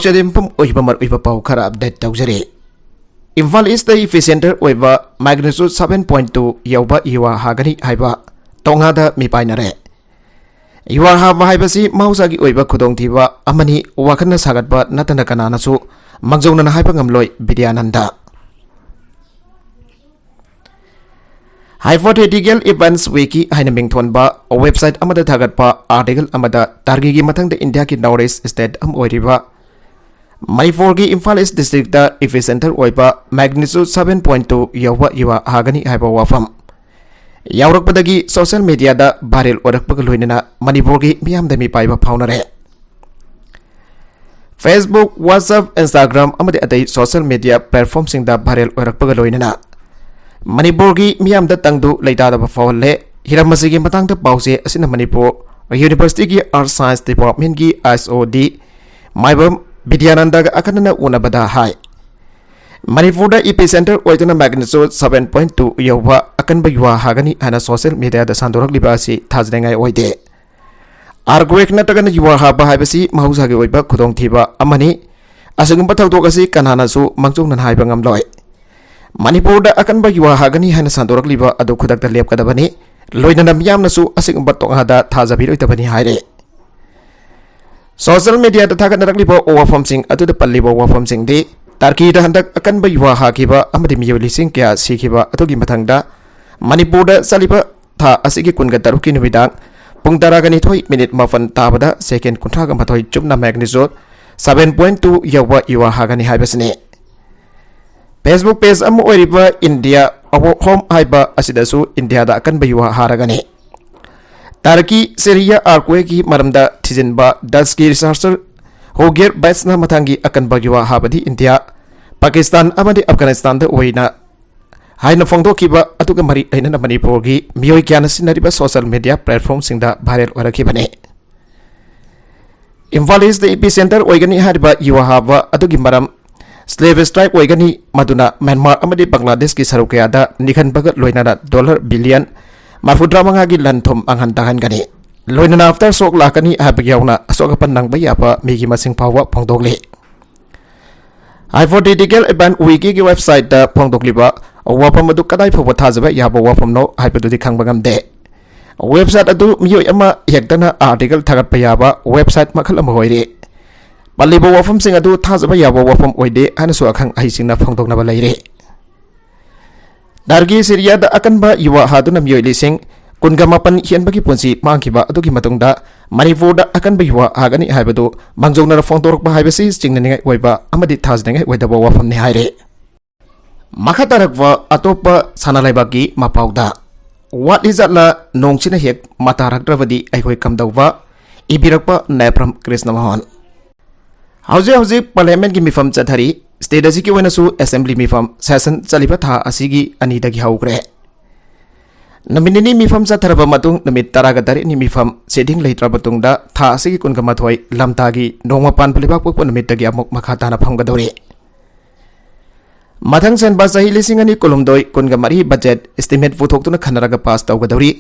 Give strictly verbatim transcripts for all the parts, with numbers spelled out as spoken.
ꯆꯗꯦꯝꯐꯝ ꯑꯣꯏꯕ ꯃꯔꯨꯑꯣꯏꯕ ꯄꯥꯎ ꯈꯔ ꯑꯞꯗꯦꯠ ꯇꯧꯖꯔꯤ꯫ ꯏꯝꯐꯥꯜ ꯏꯁꯇ ꯏꯄꯤ ꯁꯦꯟꯇꯔ ꯑꯣꯏꯕ ꯃꯦꯒꯅꯤꯆꯨꯠ ꯁꯚꯦꯟ ꯄꯣꯏꯟ ꯇꯨ ꯌꯧꯕ ꯌꯨꯍꯥ ꯍꯥꯒꯅꯤ ꯍꯥꯏꯕ ꯇꯣꯉꯥꯗ ꯃꯤꯄꯥꯏꯅꯔꯦ꯫ ꯌꯨꯍꯥ ꯍꯥꯕ ꯍꯥꯏꯕꯁꯤ ꯃꯍꯧꯁꯥꯒꯤ ꯑꯣꯏꯕ ꯈꯨꯗꯣꯡꯊꯤꯕ ꯑꯃꯅꯤ, ꯋꯥꯈꯜꯅ ꯁꯥꯒꯠꯄ ꯅꯠꯇꯅ ꯀꯅꯥꯅꯁꯨ ꯃꯥꯡꯖꯧꯅꯅ ꯍꯥꯏꯕ ꯉꯝꯂꯣꯏ꯫ ꯕꯤꯗ꯭ꯌꯥꯅꯟꯗ꯫ Hypothetical Events Wiki ꯍꯥꯏꯅ ꯃꯤꯡꯊꯣꯟꯕ ꯋꯦꯕꯁꯥꯏꯠ ꯑꯃꯗ ꯊꯥꯒꯠꯄ ꯑꯥꯔꯇꯤꯀꯜ ꯑꯃꯗ ꯇꯔꯀꯤꯒꯤ ꯃꯊꯪꯗ ꯏꯟꯗꯤꯌꯥꯒꯤ ꯅꯣꯔꯠ ꯏꯁ ꯁ꯭ꯇꯦꯠ ꯑꯃ ꯑꯣꯏꯔꯤꯕ ꯃꯅꯤꯄꯨꯔꯒꯤ ꯏꯝꯐꯥꯜ ꯏꯁ ꯗꯤꯁꯇ꯭ꯔꯤꯛꯇ ꯏꯄꯤ ꯁꯦꯟꯇꯔ ꯑꯣꯏꯕ ꯃꯦꯒꯅꯤꯆꯨꯠ ꯁꯚꯦꯟ ꯄꯣꯏꯟ ꯇꯨ ꯌꯧꯕ ꯌꯨꯍꯥ ꯍꯥꯒꯅꯤ ꯍꯥꯏꯕ ꯋꯥꯐꯝ ꯌꯥꯎꯔꯛꯄꯗꯒꯤ ꯁꯣꯁꯤꯌꯦꯜ ꯃꯤꯗꯤꯌꯥꯗ ꯚꯥꯏꯔꯦꯜ ꯑꯣꯏꯔꯛꯄꯒ ꯂꯣꯏꯅꯅ ꯃꯅꯤꯄꯨꯔꯒꯤ ꯃꯤꯌꯥꯝꯗ ꯃꯤꯄꯥꯏꯕ ꯐꯥꯎꯅꯔꯦ꯫ Facebook, WhatsApp, Instagram ꯑꯃꯗꯤ ꯑꯇꯩ ꯁꯣꯁꯤꯌꯦꯜ ꯃꯤꯗꯤꯌꯥ ꯄ꯭ꯂꯦꯠꯐꯣꯝꯁꯤꯡꯗ ꯚꯥꯏꯔꯦꯜ ꯑꯣꯏꯔꯛꯄꯒ ꯂꯣꯏꯅꯅ ꯃꯅꯤꯄꯨꯔꯒꯤ ꯃꯤꯌꯥꯝꯗ ꯇꯪꯗꯨ ꯂꯩꯇꯥꯗꯕ ꯐꯥꯎꯍꯜꯂꯦ꯫ ꯍꯤꯔꯝ ꯑꯁꯤꯒꯤ ꯃꯇꯥꯡꯗ ꯄꯥꯎꯆꯦ ꯑꯁꯤꯅ ꯃꯅꯤꯄꯨꯔ ꯌꯨꯅꯤꯚꯔꯁꯤꯇꯤꯒꯤ ꯑꯥꯔꯠ ꯁꯥꯏꯟꯁ ꯗꯤꯄꯥꯔꯠꯃꯦꯟꯒꯤ ꯑꯥꯏ ꯑꯦꯁ ꯑꯣ ꯗꯤ ꯃꯥꯏꯕꯝ ꯕꯤꯗ꯭ꯌꯥꯅꯟꯗꯒ ꯑꯈꯟꯅꯅ ꯎꯅꯕꯗ ꯍꯥꯏ꯫ ꯃꯅꯤꯄꯨꯔꯗ ꯏꯄꯤ ꯁꯦꯟꯇꯔ ꯑꯣꯏꯗꯨꯅ ꯃꯦꯒꯅꯤꯆꯨꯠ ꯁꯚꯦꯟ ꯄꯣꯏꯟ ꯇꯨ ꯌꯧꯕ ꯑꯀꯟꯕ ꯌꯨꯍꯥ ꯍꯥꯒꯅꯤ ꯍꯥꯏꯅ ꯁꯣꯁꯤꯌꯦꯜ ꯃꯤꯗꯤꯌꯥꯗ ꯁꯟꯗꯣꯔꯛꯂꯤꯕ ꯑꯁꯤ ꯊꯥꯖꯅꯤꯡꯉꯥꯏ ꯑꯣꯏꯗꯦ꯫ ꯑꯥꯔꯀ꯭ꯋꯦꯛ ꯅꯠꯇ꯭ꯔꯒꯅ ꯌꯨꯍꯥ ꯍꯥꯕ ꯍꯥꯏꯕꯁꯤ ꯃꯍꯧꯁꯥꯒꯤ ꯑꯣꯏꯕ ꯈꯨꯗꯣꯡꯊꯤꯕ ꯑꯃꯅꯤ꯫ ꯑꯁꯤꯒꯨꯝꯕ ꯊꯧꯗꯣꯛ ꯑꯁꯤ ꯀꯅꯥꯅꯁꯨ ꯃꯥꯡꯖꯧꯅꯅ ꯍꯥꯏꯕ ꯉꯝꯂꯣꯏ꯫ ꯃꯅꯤꯄꯨꯔꯗ ꯑꯀꯟꯕ ꯌꯨꯍꯥ ꯍꯥꯒꯅꯤ ꯍꯥꯏꯅ ꯁꯟꯗꯣꯔꯛꯂꯤꯕ ꯑꯗꯨ ꯈꯨꯗꯛꯇ ꯂꯦꯞꯀꯗꯕꯅꯤ꯫ ꯂꯣꯏꯅꯅ ꯃꯤꯌꯥꯝꯅꯁꯨ ꯑꯁꯤꯒꯨꯝꯕ ꯇꯣꯉꯥꯟꯗ ꯊꯥꯖꯕꯤꯔꯣꯏꯗꯕꯅꯤ ꯍꯥꯏꯔꯦ꯫ ꯁꯣꯁꯤꯌꯦꯜ ꯃꯤꯗꯤꯌꯥꯗ ꯊꯥꯒꯠꯅꯔꯛꯂꯤꯕ ꯋꯥꯐꯝꯁꯤꯡ ꯑꯗꯨꯗ ꯄꯜꯂꯤꯕ ꯋꯥꯐꯝꯁꯤꯡꯗꯤ ꯇꯔꯀꯤꯗ ꯍꯟꯗꯛ ꯑꯀꯟꯕ ꯌꯨꯍꯥ ꯍꯥꯈꯤꯕ ꯑꯃꯗꯤ ꯃꯤꯑꯣꯏ ꯂꯤꯁꯤꯡ ꯀꯌꯥ ꯁꯤꯈꯤꯕ ꯑꯗꯨꯒꯤ ꯃꯊꯪꯗ ꯃꯅꯤꯄꯨꯔꯗ ꯆꯠꯂꯤꯕ ꯊꯥ ꯑꯁꯤꯒꯤ ꯀꯨꯟꯒ ꯇꯔꯨꯛꯀꯤ ꯅꯨꯃꯤꯗꯥꯡ ꯄꯨꯡ ꯇꯔꯥꯒ ꯅꯤꯊꯣꯏ ꯃꯤꯅꯤꯠ ꯃꯥꯄꯟ ꯇꯥꯕꯗ ꯁꯦꯀꯦꯟ ꯀꯨꯟꯊ꯭ꯔꯥꯒ ꯃꯥꯊꯣꯏ ꯆꯨꯞꯅ ꯃꯦꯒꯅꯤꯆꯨꯠ ꯁꯚꯦꯟ ꯄꯣꯏꯟ ꯇꯨ ꯌꯧꯕ ꯌꯨꯍꯥ ꯍꯥꯒꯅꯤ ꯍꯥꯏꯕꯁꯤꯅꯤ꯫ Facebook ꯄꯦꯖ ꯑꯃ ꯑꯣꯏꯔꯤꯕ ꯏꯟꯗꯤꯌꯥ ꯑꯋꯥꯔ ꯍꯣꯝ ꯍꯥꯏꯕ ꯑꯁꯤꯗꯁꯨ ꯏꯟꯗꯤꯌꯥꯗ ꯑꯀꯟꯕ ꯌꯨꯍꯥ ꯍꯥꯔꯒꯅꯤ꯫ ꯇꯔꯀꯤ ꯁꯤꯔꯤꯌꯥ ꯑꯥꯔꯀ꯭ꯋꯦꯛꯀꯤ ꯃꯔꯝꯗ ꯊꯤꯖꯤꯟꯕ ꯗꯁꯀꯤ ꯔꯤꯁꯥꯔꯆꯔ ꯍꯣꯒꯦꯔ ꯕꯦꯠꯁꯅ ꯃꯊꯪꯒꯤ ꯑꯀꯟꯕ ꯌꯨꯍꯥ ꯍꯥꯕꯗꯤ ꯏꯟꯗꯤꯌꯥ, ꯄꯥꯀꯤꯁꯇꯥꯟ ꯑꯃꯗꯤ ꯑꯐꯒꯥꯅꯤꯁꯇꯥꯟꯗ ꯑꯣꯏꯅ ꯍꯥꯏꯅ ꯐꯣꯡꯗꯣꯛꯈꯤꯕ ꯑꯗꯨꯒ ꯃꯔꯤ ꯂꯩꯅꯅ ꯃꯅꯤꯄꯨꯔꯒꯤ ꯃꯤꯑꯣꯏ ꯀꯌꯥꯅ ꯁꯤꯖꯤꯟꯅꯔꯤꯕ ꯁꯣꯁꯤꯌꯦꯜ ꯃꯤꯗꯤꯌꯥ ꯄ꯭ꯂꯦꯠꯐꯣꯝꯁꯤꯡꯗ ꯚꯥꯏꯔꯦꯜ ꯑꯣꯏꯔꯛꯈꯤꯕꯅꯤ꯫ ꯏꯝꯐꯥꯜ ꯏꯁꯇ ꯏꯄꯤ ꯁꯦꯟꯇꯔ ꯑꯣꯏꯒꯅꯤ ꯍꯥꯏꯔꯤꯕ ꯌꯨꯍꯥ ꯍꯥꯕ ꯑꯗꯨꯒꯤ ꯃꯔꯝ ꯁ꯭ꯂꯦꯕ ꯁ꯭ꯇ꯭ꯔꯥꯏꯛ ꯑꯣꯏꯒꯅꯤ, ꯃꯗꯨꯅ ꯃ꯭ꯌꯥꯟꯃꯥꯔ ꯑꯃꯗꯤ ꯕꯪꯒ꯭ꯂꯥꯗꯦꯁꯀꯤ ꯁꯔꯨꯛ ꯀꯌꯥꯗ ꯅꯤꯡꯍꯟꯕꯒ ꯂꯣꯏꯅꯅ ꯗꯣꯂꯔ ꯕꯤꯂꯤꯌꯟ ꯃꯔꯐꯨꯇꯔꯥ ꯃꯉꯥꯒꯤ ꯂꯟ ꯊꯨꯝ ꯃꯥꯡꯍꯟ ꯇꯥꯍꯟꯒꯅꯤ꯫ ꯂꯣꯏꯅꯅ aftershock ꯂꯥꯛꯀꯅꯤ ꯍꯥꯏꯕꯒꯤ ꯌꯥꯎꯅ ꯑꯁꯣꯛ ꯑꯄꯟ ꯅꯪꯕ ꯌꯥꯕ ꯃꯤꯒꯤ ꯃꯁꯤꯡ ꯐꯥꯎꯕ ꯐꯣꯡꯗꯣꯛꯂꯤ꯫ Hypothetical Event Wiki ꯒꯤ website ꯇ ꯐꯣꯡꯗꯣꯛꯂꯤꯕ ꯋꯥꯐꯝ ꯑꯗꯨ ꯀꯗꯥꯏ ꯐꯥꯎꯕ ꯊꯥꯖꯕ ꯌꯥꯕ ꯋꯥꯐꯝꯅꯣ ꯍꯥꯏꯕꯗꯨꯗꯤ ꯈꯪꯕ ꯉꯝꯗꯦ꯫ Website ꯑꯗꯨ ꯃꯤꯑꯣꯏ ꯑꯃ ꯍꯦꯛꯇꯅ article ꯊꯥꯒꯠꯄ ꯌꯥꯕ website ꯃꯈꯜ ꯑꯃ ꯑꯣꯏꯔꯤ꯫ ꯄꯜꯂꯤꯕ ꯋꯥꯐꯝꯁꯤꯡ ꯑꯗꯨ ꯊꯥꯖꯕ ꯌꯥꯕ ꯋꯥꯐꯝ ꯑꯣꯏꯗꯦ ꯍꯥꯏꯅꯁꯨ ꯑꯈꯪ ꯑꯍꯩꯁꯤꯡꯅ ꯐꯣꯡꯗꯣꯛꯅꯕ ꯂꯩꯔꯤ꯫ ꯇꯔꯀꯤ ꯁꯤꯔꯤꯌꯥꯗ ꯑꯀꯟꯕ ꯌꯨ ꯍꯥꯗꯨꯅ ꯃꯤꯑꯣꯏ ꯂꯤꯁꯤꯡ ꯀꯨꯟꯒ ꯃꯥꯄꯟ ꯍꯦꯟꯕꯒꯤ ꯄꯨꯟꯁꯤ ꯃꯥꯡꯈꯤꯕ ꯑꯗꯨꯒꯤ ꯃꯇꯨꯡꯗ ꯃꯅꯤꯄꯨꯔꯗ ꯑꯀꯟꯕ ꯌꯨ ꯍꯥꯒꯅꯤ ꯍꯥꯏꯕꯗꯨ ꯃꯥꯡꯖꯧꯅꯅ ꯐꯣꯡꯗꯣꯔꯛꯄ ꯍꯥꯏꯕꯁꯤ ꯆꯤꯡꯅꯅꯤꯡꯉꯥꯏ ꯑꯣꯏꯕ ꯑꯃꯗꯤ ꯊꯥꯖꯅꯤꯡꯉꯥꯏ ꯑꯣꯏꯗꯕ ꯋꯥꯐꯝꯅꯤ ꯍꯥꯏꯔꯤ꯫ ꯃꯈꯥ ꯇꯥꯔꯛꯄ ꯑꯇꯣꯞꯄ ꯁꯅꯥ ꯂꯩꯕꯥꯛꯀꯤ ꯃꯄꯥꯎꯗ, ꯋꯥꯠꯂꯤ ꯖꯥꯠꯂ ꯅꯣꯡꯁꯤꯅ ꯍꯦꯛ ꯃꯇꯥꯔꯛꯇ꯭ꯔꯕꯗꯤ ꯑꯩꯈꯣꯏ ꯀꯝꯗꯧꯕ? ꯏꯕꯤꯔꯛꯄ ꯅꯦꯄ꯭ꯔꯝ ꯀ꯭ꯔꯤꯁꯅꯃꯣꯍꯟ꯫ ꯍꯧꯖꯤꯛ ꯍꯧꯖꯤꯛ parliament ꯀꯤ ꯃꯤꯐꯝ ꯆꯠꯊꯔꯤ꯫ State ꯑꯁꯤꯒꯤ ꯑꯣꯏꯅꯁꯨ assembly ꯃꯤꯐꯝ session ꯆꯠꯂꯤꯕ ꯊꯥ ꯑꯁꯤꯒꯤ ꯑꯅꯤꯗꯒꯤ ꯍꯧꯈ꯭ꯔꯦ꯫ ꯅꯨꯃꯤꯠ ꯅꯤꯅꯤ ꯃꯤꯐꯝ ꯆꯠꯊꯔꯕ ꯃꯇꯨꯡ ꯅꯨꯃꯤꯠ ꯇꯔꯥꯒ ꯇꯔꯦꯠꯅꯤ ꯃꯤꯐꯝ sitting ꯂꯩꯇ꯭ꯔꯕ ꯃꯇꯨꯡꯗ ꯊꯥ ꯑꯁꯤꯒꯤ ꯀꯨꯟꯒ ꯃꯥꯊꯣꯏ ꯂꯝꯇꯥꯒꯤ ꯅꯣꯡꯃ ꯄꯥꯟꯕ ꯂꯩꯕꯥꯛꯄꯣꯛꯄ ꯅꯨꯃꯤꯠꯇꯒꯤ ꯑꯃꯨꯛ ꯃꯈꯥ ꯇꯥꯅ ꯐꯝꯒꯗꯧꯔꯤ꯫ ꯃꯊꯪ ꯆꯟꯕ ꯆꯍꯤ ꯂꯤꯁꯤꯡ ꯑꯅꯤ ꯀꯨꯟꯍꯨꯝꯗꯣꯏ ꯀꯨꯟꯒ ꯃꯔꯤ budget estimate ꯄꯨꯊꯣꯛꯇꯨꯅ ꯈꯟꯅꯔꯒ pass ꯇꯧꯒꯗꯧꯔꯤ꯫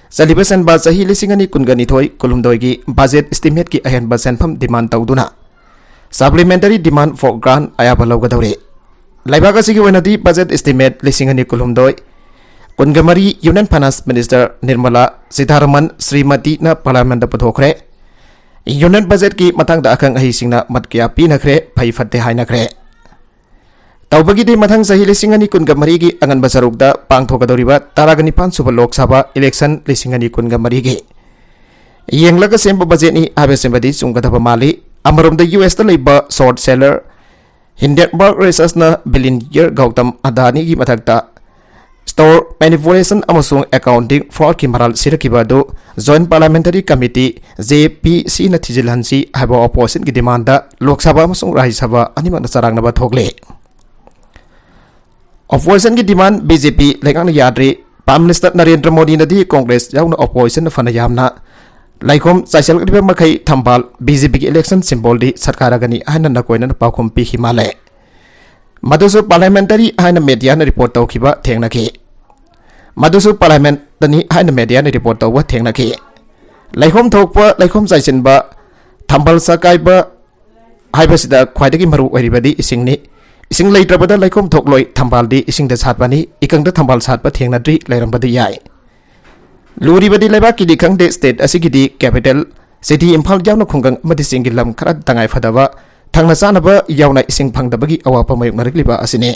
ꯆꯠꯂꯤꯕ ꯆꯟꯕ ꯆꯍꯤ ꯂꯤꯁꯤꯡ ꯑꯅꯤ ꯀꯨꯟꯒ ꯅꯤꯊꯣꯏ ꯀꯨꯟꯍꯨꯝꯗꯣꯏꯒꯤ budget estimate ꯀꯤ ꯑꯍꯦꯟꯕ ꯁꯦꯟꯐꯝ demand ꯇꯧꯗꯨꯅ supplementary demand for grant ꯑꯌꯥꯕ ꯂꯧꯒꯗꯧꯔꯤ꯫ ꯂꯩꯕꯥꯛ ꯑꯁꯤꯒꯤ ꯑꯣꯏꯅꯗꯤ budget estimate ꯂꯤꯁꯤꯡ ꯑꯅꯤ ꯀꯨꯟꯍꯨꯝꯗꯣꯏ ꯀꯨꯟꯒ ꯃꯔꯤ Union Finance Minister Nirmala ꯁꯤꯊꯥꯔꯃꯟ ꯁ꯭ꯔꯤꯃꯇꯤꯅ parliament ꯇ ꯄꯨꯊꯣꯛꯈ꯭ꯔꯦ꯫ Union budget ꯀꯤ ꯃꯇꯥꯡꯗ ꯑꯈꯪ ꯑꯍꯩꯁꯤꯡꯅ ꯃꯠ ꯀꯌꯥ ꯄꯤꯅꯈ꯭ꯔꯦ, ꯐꯩ ꯐꯠꯇꯦ ꯍꯥꯏꯅꯈ꯭ꯔꯦ꯫ ꯇꯧꯕꯒꯤꯗꯤ ꯃꯊꯪ ꯆꯍꯤ ꯂꯤꯁꯤꯡ ꯑꯅꯤ ꯀꯨꯟꯒ ꯃꯔꯤꯒꯤ ꯑꯉꯟꯕ ꯁꯔꯨꯛꯇ ꯄꯥꯡꯊꯣꯛꯀꯗꯧꯔꯤꯕ ꯇꯔꯥꯒ ꯅꯤꯄꯥꯟ ꯁꯨꯕ ꯂꯣꯛ ꯁꯚꯥ election ꯂꯤꯁꯤꯡ ꯑꯅꯤ ꯀꯨꯟꯒ ꯃꯔꯤꯒꯤ ꯌꯦꯡꯂꯒ ꯁꯦꯝꯕ budget ꯅꯤ ꯍꯥꯏꯕꯁꯤꯃꯗꯤ ꯆꯨꯝꯒꯗꯕ ꯃꯥꯜꯂꯤ꯫ ꯑꯃꯔꯣꯝꯗ ꯌꯨ ꯑꯦꯁꯇ ꯂꯩꯕ short seller Hindenburg Research ꯅ billionaire ꯒꯧꯇꯝ ꯑꯗꯥꯅꯤꯒꯤ ꯃꯊꯛꯇ store manipulation ꯑꯃꯁꯨꯡ accounting fraud ꯀꯤ ꯃꯔꯥꯜ ꯁꯤꯔꯛꯈꯤꯕ ꯑꯗꯨ Joint Parliamentary Committee, J P C ꯅ ꯊꯤꯖꯤꯜꯍꯟꯁꯤ ꯍꯥꯏꯕ opposition ꯒꯤ demand ꯗ ꯂꯣꯛ ꯁꯚꯥ ꯑꯃꯁꯨꯡ ꯔꯥꯖ꯭ꯌ ꯁꯚꯥ ꯑꯅꯤꯃꯛꯅ ꯆꯔꯥꯡꯅꯕ ꯊꯣꯛꯂꯦ꯫ Opposition ꯒꯤ demand B J P ꯂꯩꯉꯥꯛꯅ ꯌꯥꯗ꯭ꯔꯤ꯫ Prime Minister ꯅꯔꯦꯟꯗ꯭ꯔ ꯃꯣꯗꯤꯅꯗꯤ Congress ꯌꯥꯎꯅ opposition ꯅ ꯐꯅ ꯌꯥꯝꯅ ꯂꯩꯈꯣꯝ ꯆꯥꯏꯁꯤꯜꯂꯛꯂꯤꯕ ꯃꯈꯩ ꯊꯝꯕꯥꯜ B J P ꯒꯤ election symbol ꯗꯤ ꯁꯔꯀꯥꯔ ꯑꯒꯅꯤ ꯍꯥꯏꯅ ꯅꯀꯣꯏꯅꯅ ꯄꯥꯎꯈꯨꯝ ꯄꯤꯈꯤ ꯃꯥꯜꯂꯦ꯫ ꯃꯗꯨꯁꯨ parliamentary ꯍꯥꯏꯅ media ꯅ report ꯇꯧꯈꯤꯕ ꯊꯦꯡꯅꯈꯤ꯫ ꯃꯗꯨꯁꯨ parliament ꯇꯅꯤ ꯍꯥꯏꯅ media ꯅ report ꯇꯧꯕ ꯊꯦꯡꯅꯈꯤ꯫ ꯂꯩꯈꯣꯝ ꯊꯣꯛꯄ, ꯂꯩꯈꯣꯝ ꯆꯥꯏꯁꯤꯟꯕ, ꯊꯝꯕꯥꯜ ꯁꯥꯀꯥꯏꯕ ꯍꯥꯏꯕꯁꯤꯗ ꯈ꯭ꯋꯥꯏꯗꯒꯤ ꯃꯔꯨ ꯑꯣꯏꯔꯤꯕꯗꯤ ꯏꯁꯤꯡꯅꯤ꯫ ꯏꯁꯤꯡ ꯂꯩꯇ꯭ꯔꯕꯗ ꯂꯩꯈꯣꯝ ꯊꯣꯛꯂꯣꯏ, ꯊꯝꯕꯥꯜꯗꯤ ꯏꯁꯤꯡꯗ ꯁꯥꯠꯄꯅꯤ, ꯏꯀꯪꯗ ꯊꯝꯕꯥꯜ ꯁꯥꯠꯄ ꯊꯦꯡꯅꯗ꯭ꯔꯤ, ꯂꯩꯔꯝꯕꯗꯤ ꯌꯥꯏ꯫ ꯂꯨꯔꯤꯕꯗꯤ ꯂꯩꯕꯥꯛꯀꯤꯗꯤ ꯈꯪꯗꯦ, state ꯑꯁꯤꯒꯤꯗꯤ capital city ꯏꯝꯐꯥꯜ ꯌꯥꯎꯅ ꯈꯨꯡꯒꯪ ꯑꯃꯗꯤ ꯆꯤꯡꯒꯤ ꯂꯝ ꯈꯔ ꯇꯉꯥꯏ ꯐꯗꯕ ꯊꯪꯅ ꯆꯥꯅꯕ ꯌꯥꯎꯅ ꯏꯁꯤꯡ ꯐꯪꯗꯕꯒꯤ ꯑꯋꯥꯕ ꯃꯥꯌꯣꯛꯅꯔꯛꯂꯤꯕ ꯑꯁꯤꯅꯤ꯫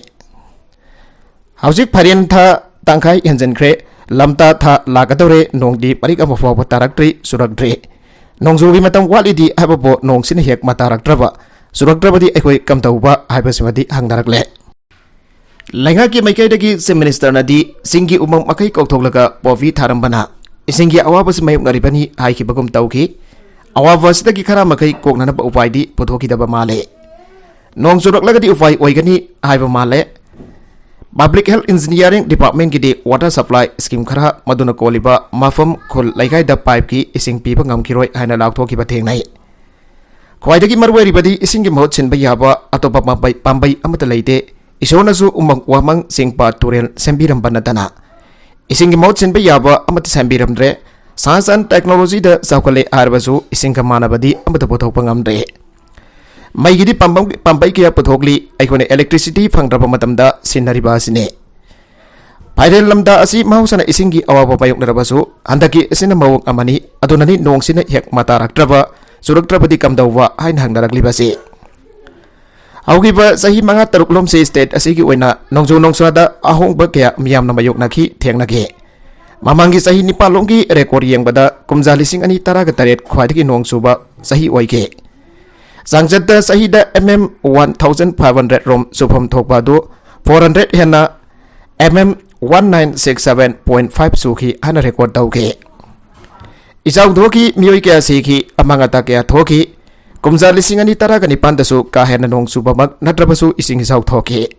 ꯍꯧꯖꯤꯛ ꯐꯥꯏꯔꯦꯟ ꯊꯥ ꯇꯪꯈꯥꯏ ꯍꯦꯟꯖꯤꯟꯈ꯭ꯔꯦ, ꯂꯝꯇꯥ ꯊꯥ ꯂꯥꯛꯀꯗꯧꯔꯦ, ꯅꯣꯡꯗꯤ ꯃꯔꯤꯛ ꯑꯃ ꯐꯥꯎꯕ ꯇꯥꯔꯛꯇ꯭ꯔꯤ, ꯆꯨꯔꯛꯇ꯭ꯔꯤ꯫ ꯅꯣꯡꯖꯨꯒꯤ ꯃꯇꯝ ꯋꯥꯠꯂꯤꯗꯤ ꯍꯥꯏꯕꯕꯨ ꯅꯣꯡꯁꯤꯅ ꯍꯦꯛ ꯃꯇꯥꯔꯛꯇ꯭ꯔꯕ, ꯆꯨꯔꯛꯇ꯭ꯔꯕꯗꯤ ꯑꯩꯈꯣꯏ ꯀꯝꯗꯧꯕ ꯍꯥꯏꯕꯁꯤꯃꯗꯤ ꯍꯪꯅꯔꯛꯂꯦ꯫ ꯂꯩꯉꯥꯛꯀꯤ ꯃꯥꯏꯀꯩꯗꯒꯤ Chief Ministerꯅꯗꯤ ꯆꯤꯡꯒꯤ ꯎꯃꯪ ꯃꯈꯩ ꯀꯣꯛꯊꯣꯛꯂꯒ ꯄꯣꯄꯤ ꯊꯥꯔꯝꯕꯅ ꯏꯁꯤꯡꯒꯤ ꯑꯋꯥꯕꯁꯤ ꯃꯥꯌꯣꯛꯅꯔꯤꯕꯅꯤ ꯍꯥꯏꯈꯤꯕꯒꯨꯝ ꯇꯧꯈꯤ꯫ ꯑꯋꯥꯕ ꯑꯁꯤꯗꯒꯤ ꯈꯔ ꯃꯈꯩ ꯀꯣꯛꯅꯅꯕ ꯎꯄꯥꯏꯗꯤ ꯄꯨꯊꯣꯛꯈꯤꯗꯕ ꯃꯥꯜꯂꯦ꯫ ꯅꯣꯡ ꯆꯨꯔꯛꯂꯒꯗꯤ ꯎꯄꯥꯏ ꯑꯣꯏꯒꯅꯤ ꯍꯥꯏꯕ ꯃꯥꯜꯂꯦ꯫ Public Health Engineering Departmentꯀꯤꯗꯤ water supply scheme ꯈꯔ, ꯃꯗꯨꯅ ꯀꯣꯜꯂꯤꯕ ꯃꯐꯝ, ꯈꯨꯜ, ꯂꯩꯀꯥꯏꯗ pipeꯀꯤ ꯏꯁꯤꯡ ꯄꯤꯕ ꯉꯝꯈꯤꯔꯣꯏ ꯍꯥꯏꯅ ꯂꯥꯎꯊꯣꯛꯈꯤꯕ ꯊꯦꯡꯅꯩ꯫ ꯈ꯭ꯋꯥꯏꯗꯒꯤ ꯃꯔꯨꯑꯣꯏꯔꯤꯕꯗꯤ ꯏꯁꯤꯡꯒꯤ ꯃꯍꯨꯠ ꯁꯤꯟꯕ ꯌꯥꯕ ꯑꯇꯣꯞꯄ ꯄꯥꯝꯕꯩ, ꯄꯥꯝꯕꯩ ꯑꯃꯠꯇ ꯂꯩꯇꯦ꯫ ꯏꯁꯣꯔꯅꯁꯨ ꯎꯃꯪ ꯋꯥꯃꯪ, ꯆꯤꯡ ꯄꯥꯠ, ꯇꯨꯔꯦꯜ ꯁꯦꯝꯕꯤꯔꯝꯕ ꯅꯠꯇꯅ ꯏꯁꯤꯡꯒꯤ ꯃꯍꯨꯠ ꯁꯤꯟꯕ ꯌꯥꯕ ꯑꯃꯠꯇ ꯁꯦꯝꯕꯤꯔꯝꯗ꯭ꯔꯦ꯫ Science and Technologyꯗ ꯆꯥꯎꯈꯠꯂꯦ ꯍꯥꯏꯔꯕꯁꯨ ꯏꯁꯤꯡꯒ ꯃꯥꯟꯅꯕꯗꯤ ꯑꯃꯠꯇ ꯄꯨꯊꯣꯛꯄ ꯉꯝꯗ꯭ꯔꯦ꯫ ꯃꯩꯒꯤꯗꯤ ꯄꯥꯝꯕꯝ-, ꯄꯥꯝꯕꯩ ꯀꯌꯥ ꯄꯨꯊꯣꯛꯂꯤ, ꯑꯩꯈꯣꯏꯅ electricity ꯐꯪꯗ꯭ꯔꯕ ꯃꯇꯝꯗ ꯁꯤꯟꯅꯔꯤꯕ ꯑꯁꯤꯅꯤ꯫ ꯐꯥꯏꯔꯦꯜ ꯂꯝꯇꯥ ꯑꯁꯤ ꯃꯍꯧꯁꯥꯅ ꯏꯁꯤꯡꯒꯤ ꯑꯋꯥꯕ ꯃꯥꯌꯣꯛꯅꯔꯕꯁꯨ, ꯍꯟꯗꯛꯀꯤ ꯑꯁꯤꯅ ꯃꯑꯣꯡ ꯑꯃꯅꯤ, ꯑꯗꯨꯅꯅꯤ ꯅꯣꯡꯁꯤꯅ ꯍꯦꯛ ꯃꯇꯥꯔꯛꯇ꯭ꯔꯕ, ꯆꯨꯔꯛꯇ꯭ꯔꯕꯗꯤ ꯀꯝꯗꯧꯕ ꯍꯥꯏꯅ ꯍꯪꯅꯔꯛꯂꯤꯕꯁꯤ꯫ ꯍꯧꯈꯤꯕ ꯆꯍꯤ ꯃꯉꯥ ꯇꯔꯨꯛ ꯂꯣꯝꯁꯤ state ꯑꯁꯤꯒꯤ ꯑꯣꯏꯅ ꯅꯣꯡꯖꯨ ꯅꯣꯡꯁꯥꯗ ꯑꯍꯣꯡꯕ ꯀꯌꯥ ꯃꯤꯌꯥꯝꯅ ꯃꯥꯌꯣꯛꯅꯈꯤ, ꯊꯦꯡꯅꯈꯤ꯫ ꯃꯃꯥꯡꯒꯤ ꯆꯍꯤ ꯅꯤꯄꯥꯟ ꯂꯣꯝꯒꯤ record ꯌꯦꯡꯕꯗ ꯀꯨꯝꯖꯥ ꯂꯤꯁꯤꯡ ꯑꯅꯤ ꯇꯔꯥꯒ ꯇꯔꯦꯠ ꯈ꯭ꯋꯥꯏꯗꯒꯤ ꯅꯣꯡ ꯆꯨꯕ ꯆꯍꯤ ꯑꯣꯏꯈꯤ꯫ ꯆꯥꯡꯆꯠꯇ ꯆꯍꯤꯗ M M one thousand five hundred ꯔꯣꯝ ꯆꯨꯐꯝ ꯊꯣꯛꯄ ꯑꯗꯨ four hundred ꯍꯦꯟꯅ M M one nine six seven point five ꯆꯨꯈꯤ ꯍꯥꯏꯅ record ꯇꯧꯈꯤ꯫ ꯏꯆꯥꯎ ꯊꯣꯛꯈꯤ, ꯃꯤꯑꯣꯏ ꯀꯌꯥ ꯁꯤꯈꯤ, ꯑꯃꯥꯡ ꯑꯇꯥ ꯀꯌꯥ ꯊꯣꯛꯈꯤ꯫ ꯀꯨꯝꯖꯥ ꯂꯤꯁꯤꯡ ꯑꯅꯤ ꯇꯔꯥꯒ ꯅꯤꯄꯥꯟꯗꯁꯨ ꯀꯥ ꯍꯦꯟꯅ ꯅꯣꯡ ꯆꯨꯕꯃꯛ ꯅꯠꯇ꯭ꯔꯕꯁꯨ ꯏꯁꯤꯡ ꯏꯆꯥꯎ ꯊꯣꯛꯈꯤ꯫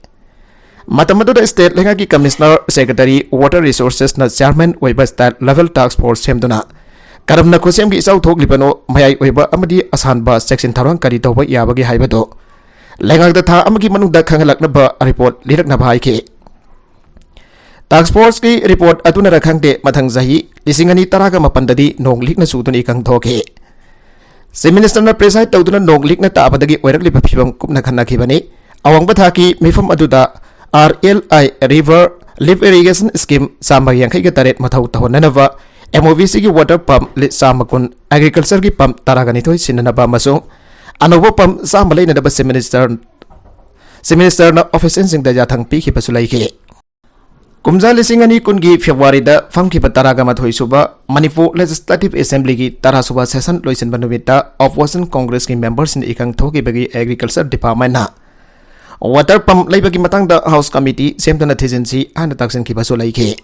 ꯃꯇꯝ ꯑꯗꯨꯗ state ꯂꯩꯉꯥꯛꯀꯤ Commissioner, Secretary, Water Resourcesꯅ chairman ꯑꯣꯏꯕ state level task force ꯁꯦꯝꯗꯨꯅ ꯀꯔꯝꯅ ꯈꯨꯠꯁꯦꯝꯒꯤ ꯏꯆꯥꯎ ꯊꯣꯛꯂꯤꯕꯅꯣ, ꯃꯌꯥꯏ ꯑꯣꯏꯕ ꯑꯃꯗꯤ ꯑꯁꯥꯟꯕ ꯆꯦꯛꯁꯤꯟ ꯊꯧꯔꯥꯡ ꯀꯔꯤ ꯇꯧꯕ ꯌꯥꯕꯒꯦ ꯍꯥꯏꯕꯗꯨ ꯂꯩꯉꯥꯛꯇ ꯊꯥ ꯑꯃꯒꯤ ꯃꯅꯨꯡꯗ ꯈꯪꯍꯜꯂꯛꯅꯕ report ꯂꯤꯔꯛꯅꯕ ꯍꯥꯏꯈꯤ꯫ ꯇꯥꯛꯁ ꯐꯣꯔꯁꯀꯤ ꯔꯤꯄꯣꯔꯠ ꯑꯗꯨꯅꯔ ꯈꯪꯗꯦ, ꯃꯊꯪ ꯆꯍꯤ ꯂꯤꯁꯤꯡ ꯑꯅꯤ ꯇꯔꯥꯒ ꯃꯥꯄꯟꯗꯗꯤ ꯅꯣꯡ ꯂꯤꯛꯅ ꯆꯨꯗꯨꯅ ꯏꯀꯪ ꯊꯣꯛꯈꯤ꯫ ꯆꯤꯐ ꯃꯤꯅꯤꯁꯇꯔꯅ ꯄ꯭ꯔꯤꯁꯥꯏꯗ ꯇꯧꯗꯨꯅ ꯅꯣꯡ ꯂꯤꯛꯅ ꯇꯥꯕꯗꯒꯤ ꯑꯣꯏꯔꯛꯂꯤꯕ ꯐꯤꯚꯝ ꯀꯨꯞꯅ ꯈꯟꯅꯈꯤꯕꯅꯤ꯫ ꯑꯋꯥꯡꯕ ꯊꯥꯛꯀꯤ ꯃꯤꯐꯝ ꯑꯗꯨꯗ ꯑꯥꯔ ꯑꯦꯜ ꯑꯥꯏ ꯔꯤꯚꯔ ꯂꯤꯐ ꯏꯔꯤꯒꯦꯁꯟ ꯁ꯭ꯀꯤꯝ ꯆꯥꯝꯃ ꯌꯥꯡꯈꯩꯒ ꯇꯔꯦꯠ ꯃꯊꯧ ꯇꯧꯍꯟꯅꯅꯕ ꯑꯦꯝ ꯑꯣ ꯕꯤ ꯁꯤꯒꯤ ꯋꯥꯇꯔ ꯄꯝꯞ ꯂꯤꯠ ꯆꯥꯝꯃ ꯀꯨꯟ, ꯑꯦꯒ꯭ꯔꯤꯀꯜꯆꯔꯒꯤ ꯄꯝꯞ ꯇꯔꯥꯒ ꯅꯤꯊꯣꯏ ꯁꯤꯟꯅꯅꯕ ꯑꯃꯁꯨꯡ ꯑꯅꯧꯕ ꯄꯝꯞ ꯆꯥꯝꯃ ꯂꯩꯅꯅꯕ ꯆꯤꯐ ꯃꯤꯅꯤꯁꯇꯔ, ꯆꯤꯐ ꯃꯤꯅꯤꯁꯇꯔꯅ ꯑꯣꯐꯤꯁꯤꯌꯦꯜꯁꯤꯡꯗ ꯌꯥꯊꯪ ꯄꯤꯈꯤꯕꯁꯨ ꯂꯩꯈꯤ꯫ ꯀꯨꯝꯖꯥ ꯂꯤꯁꯤꯡ ꯑꯅꯤ ꯀꯨꯟꯒꯤ ꯐꯦꯕ꯭ꯔꯨꯋꯥꯔꯤꯗ ꯐꯝꯈꯤꯕ ꯇꯔꯥꯒ ꯃꯥꯊꯣꯏ ꯁꯨꯕ ꯃꯅꯤꯄꯨꯔ ꯂꯦꯖꯤꯁꯂꯦꯇꯤꯚ ꯑꯦꯁꯦꯝꯕ꯭ꯂꯤꯒꯤ ꯇꯔꯥ ꯁꯨꯕ ꯁꯦꯁꯟ ꯂꯣꯏꯁꯤꯟꯕ ꯅꯨꯃꯤꯠꯇ ꯑꯣꯄꯣꯖꯤꯁꯟ ꯀꯣꯡꯒ꯭ꯔꯦꯁꯀꯤ ꯃꯦꯝꯕꯔꯁꯤꯡꯅ ꯏꯀꯪ ꯊꯣꯛꯈꯤꯕꯒꯤ ꯑꯦꯒ꯭ꯔꯤꯀꯜꯆꯔ ꯗꯤꯄꯥꯔꯠꯃꯦꯟꯅ ꯋꯥꯇꯔ ꯄꯝꯞ ꯂꯩꯕꯒꯤ ꯃꯇꯥꯡꯗ ꯍꯥꯎꯁ ꯀꯃꯤꯇꯤ ꯁꯦꯝꯗꯨꯅ ꯊꯤꯖꯤꯟꯁꯤ ꯍꯥꯏꯅ ꯇꯥꯛꯁꯤꯟꯈꯤꯕꯁꯨ ꯂꯩꯈꯤ꯫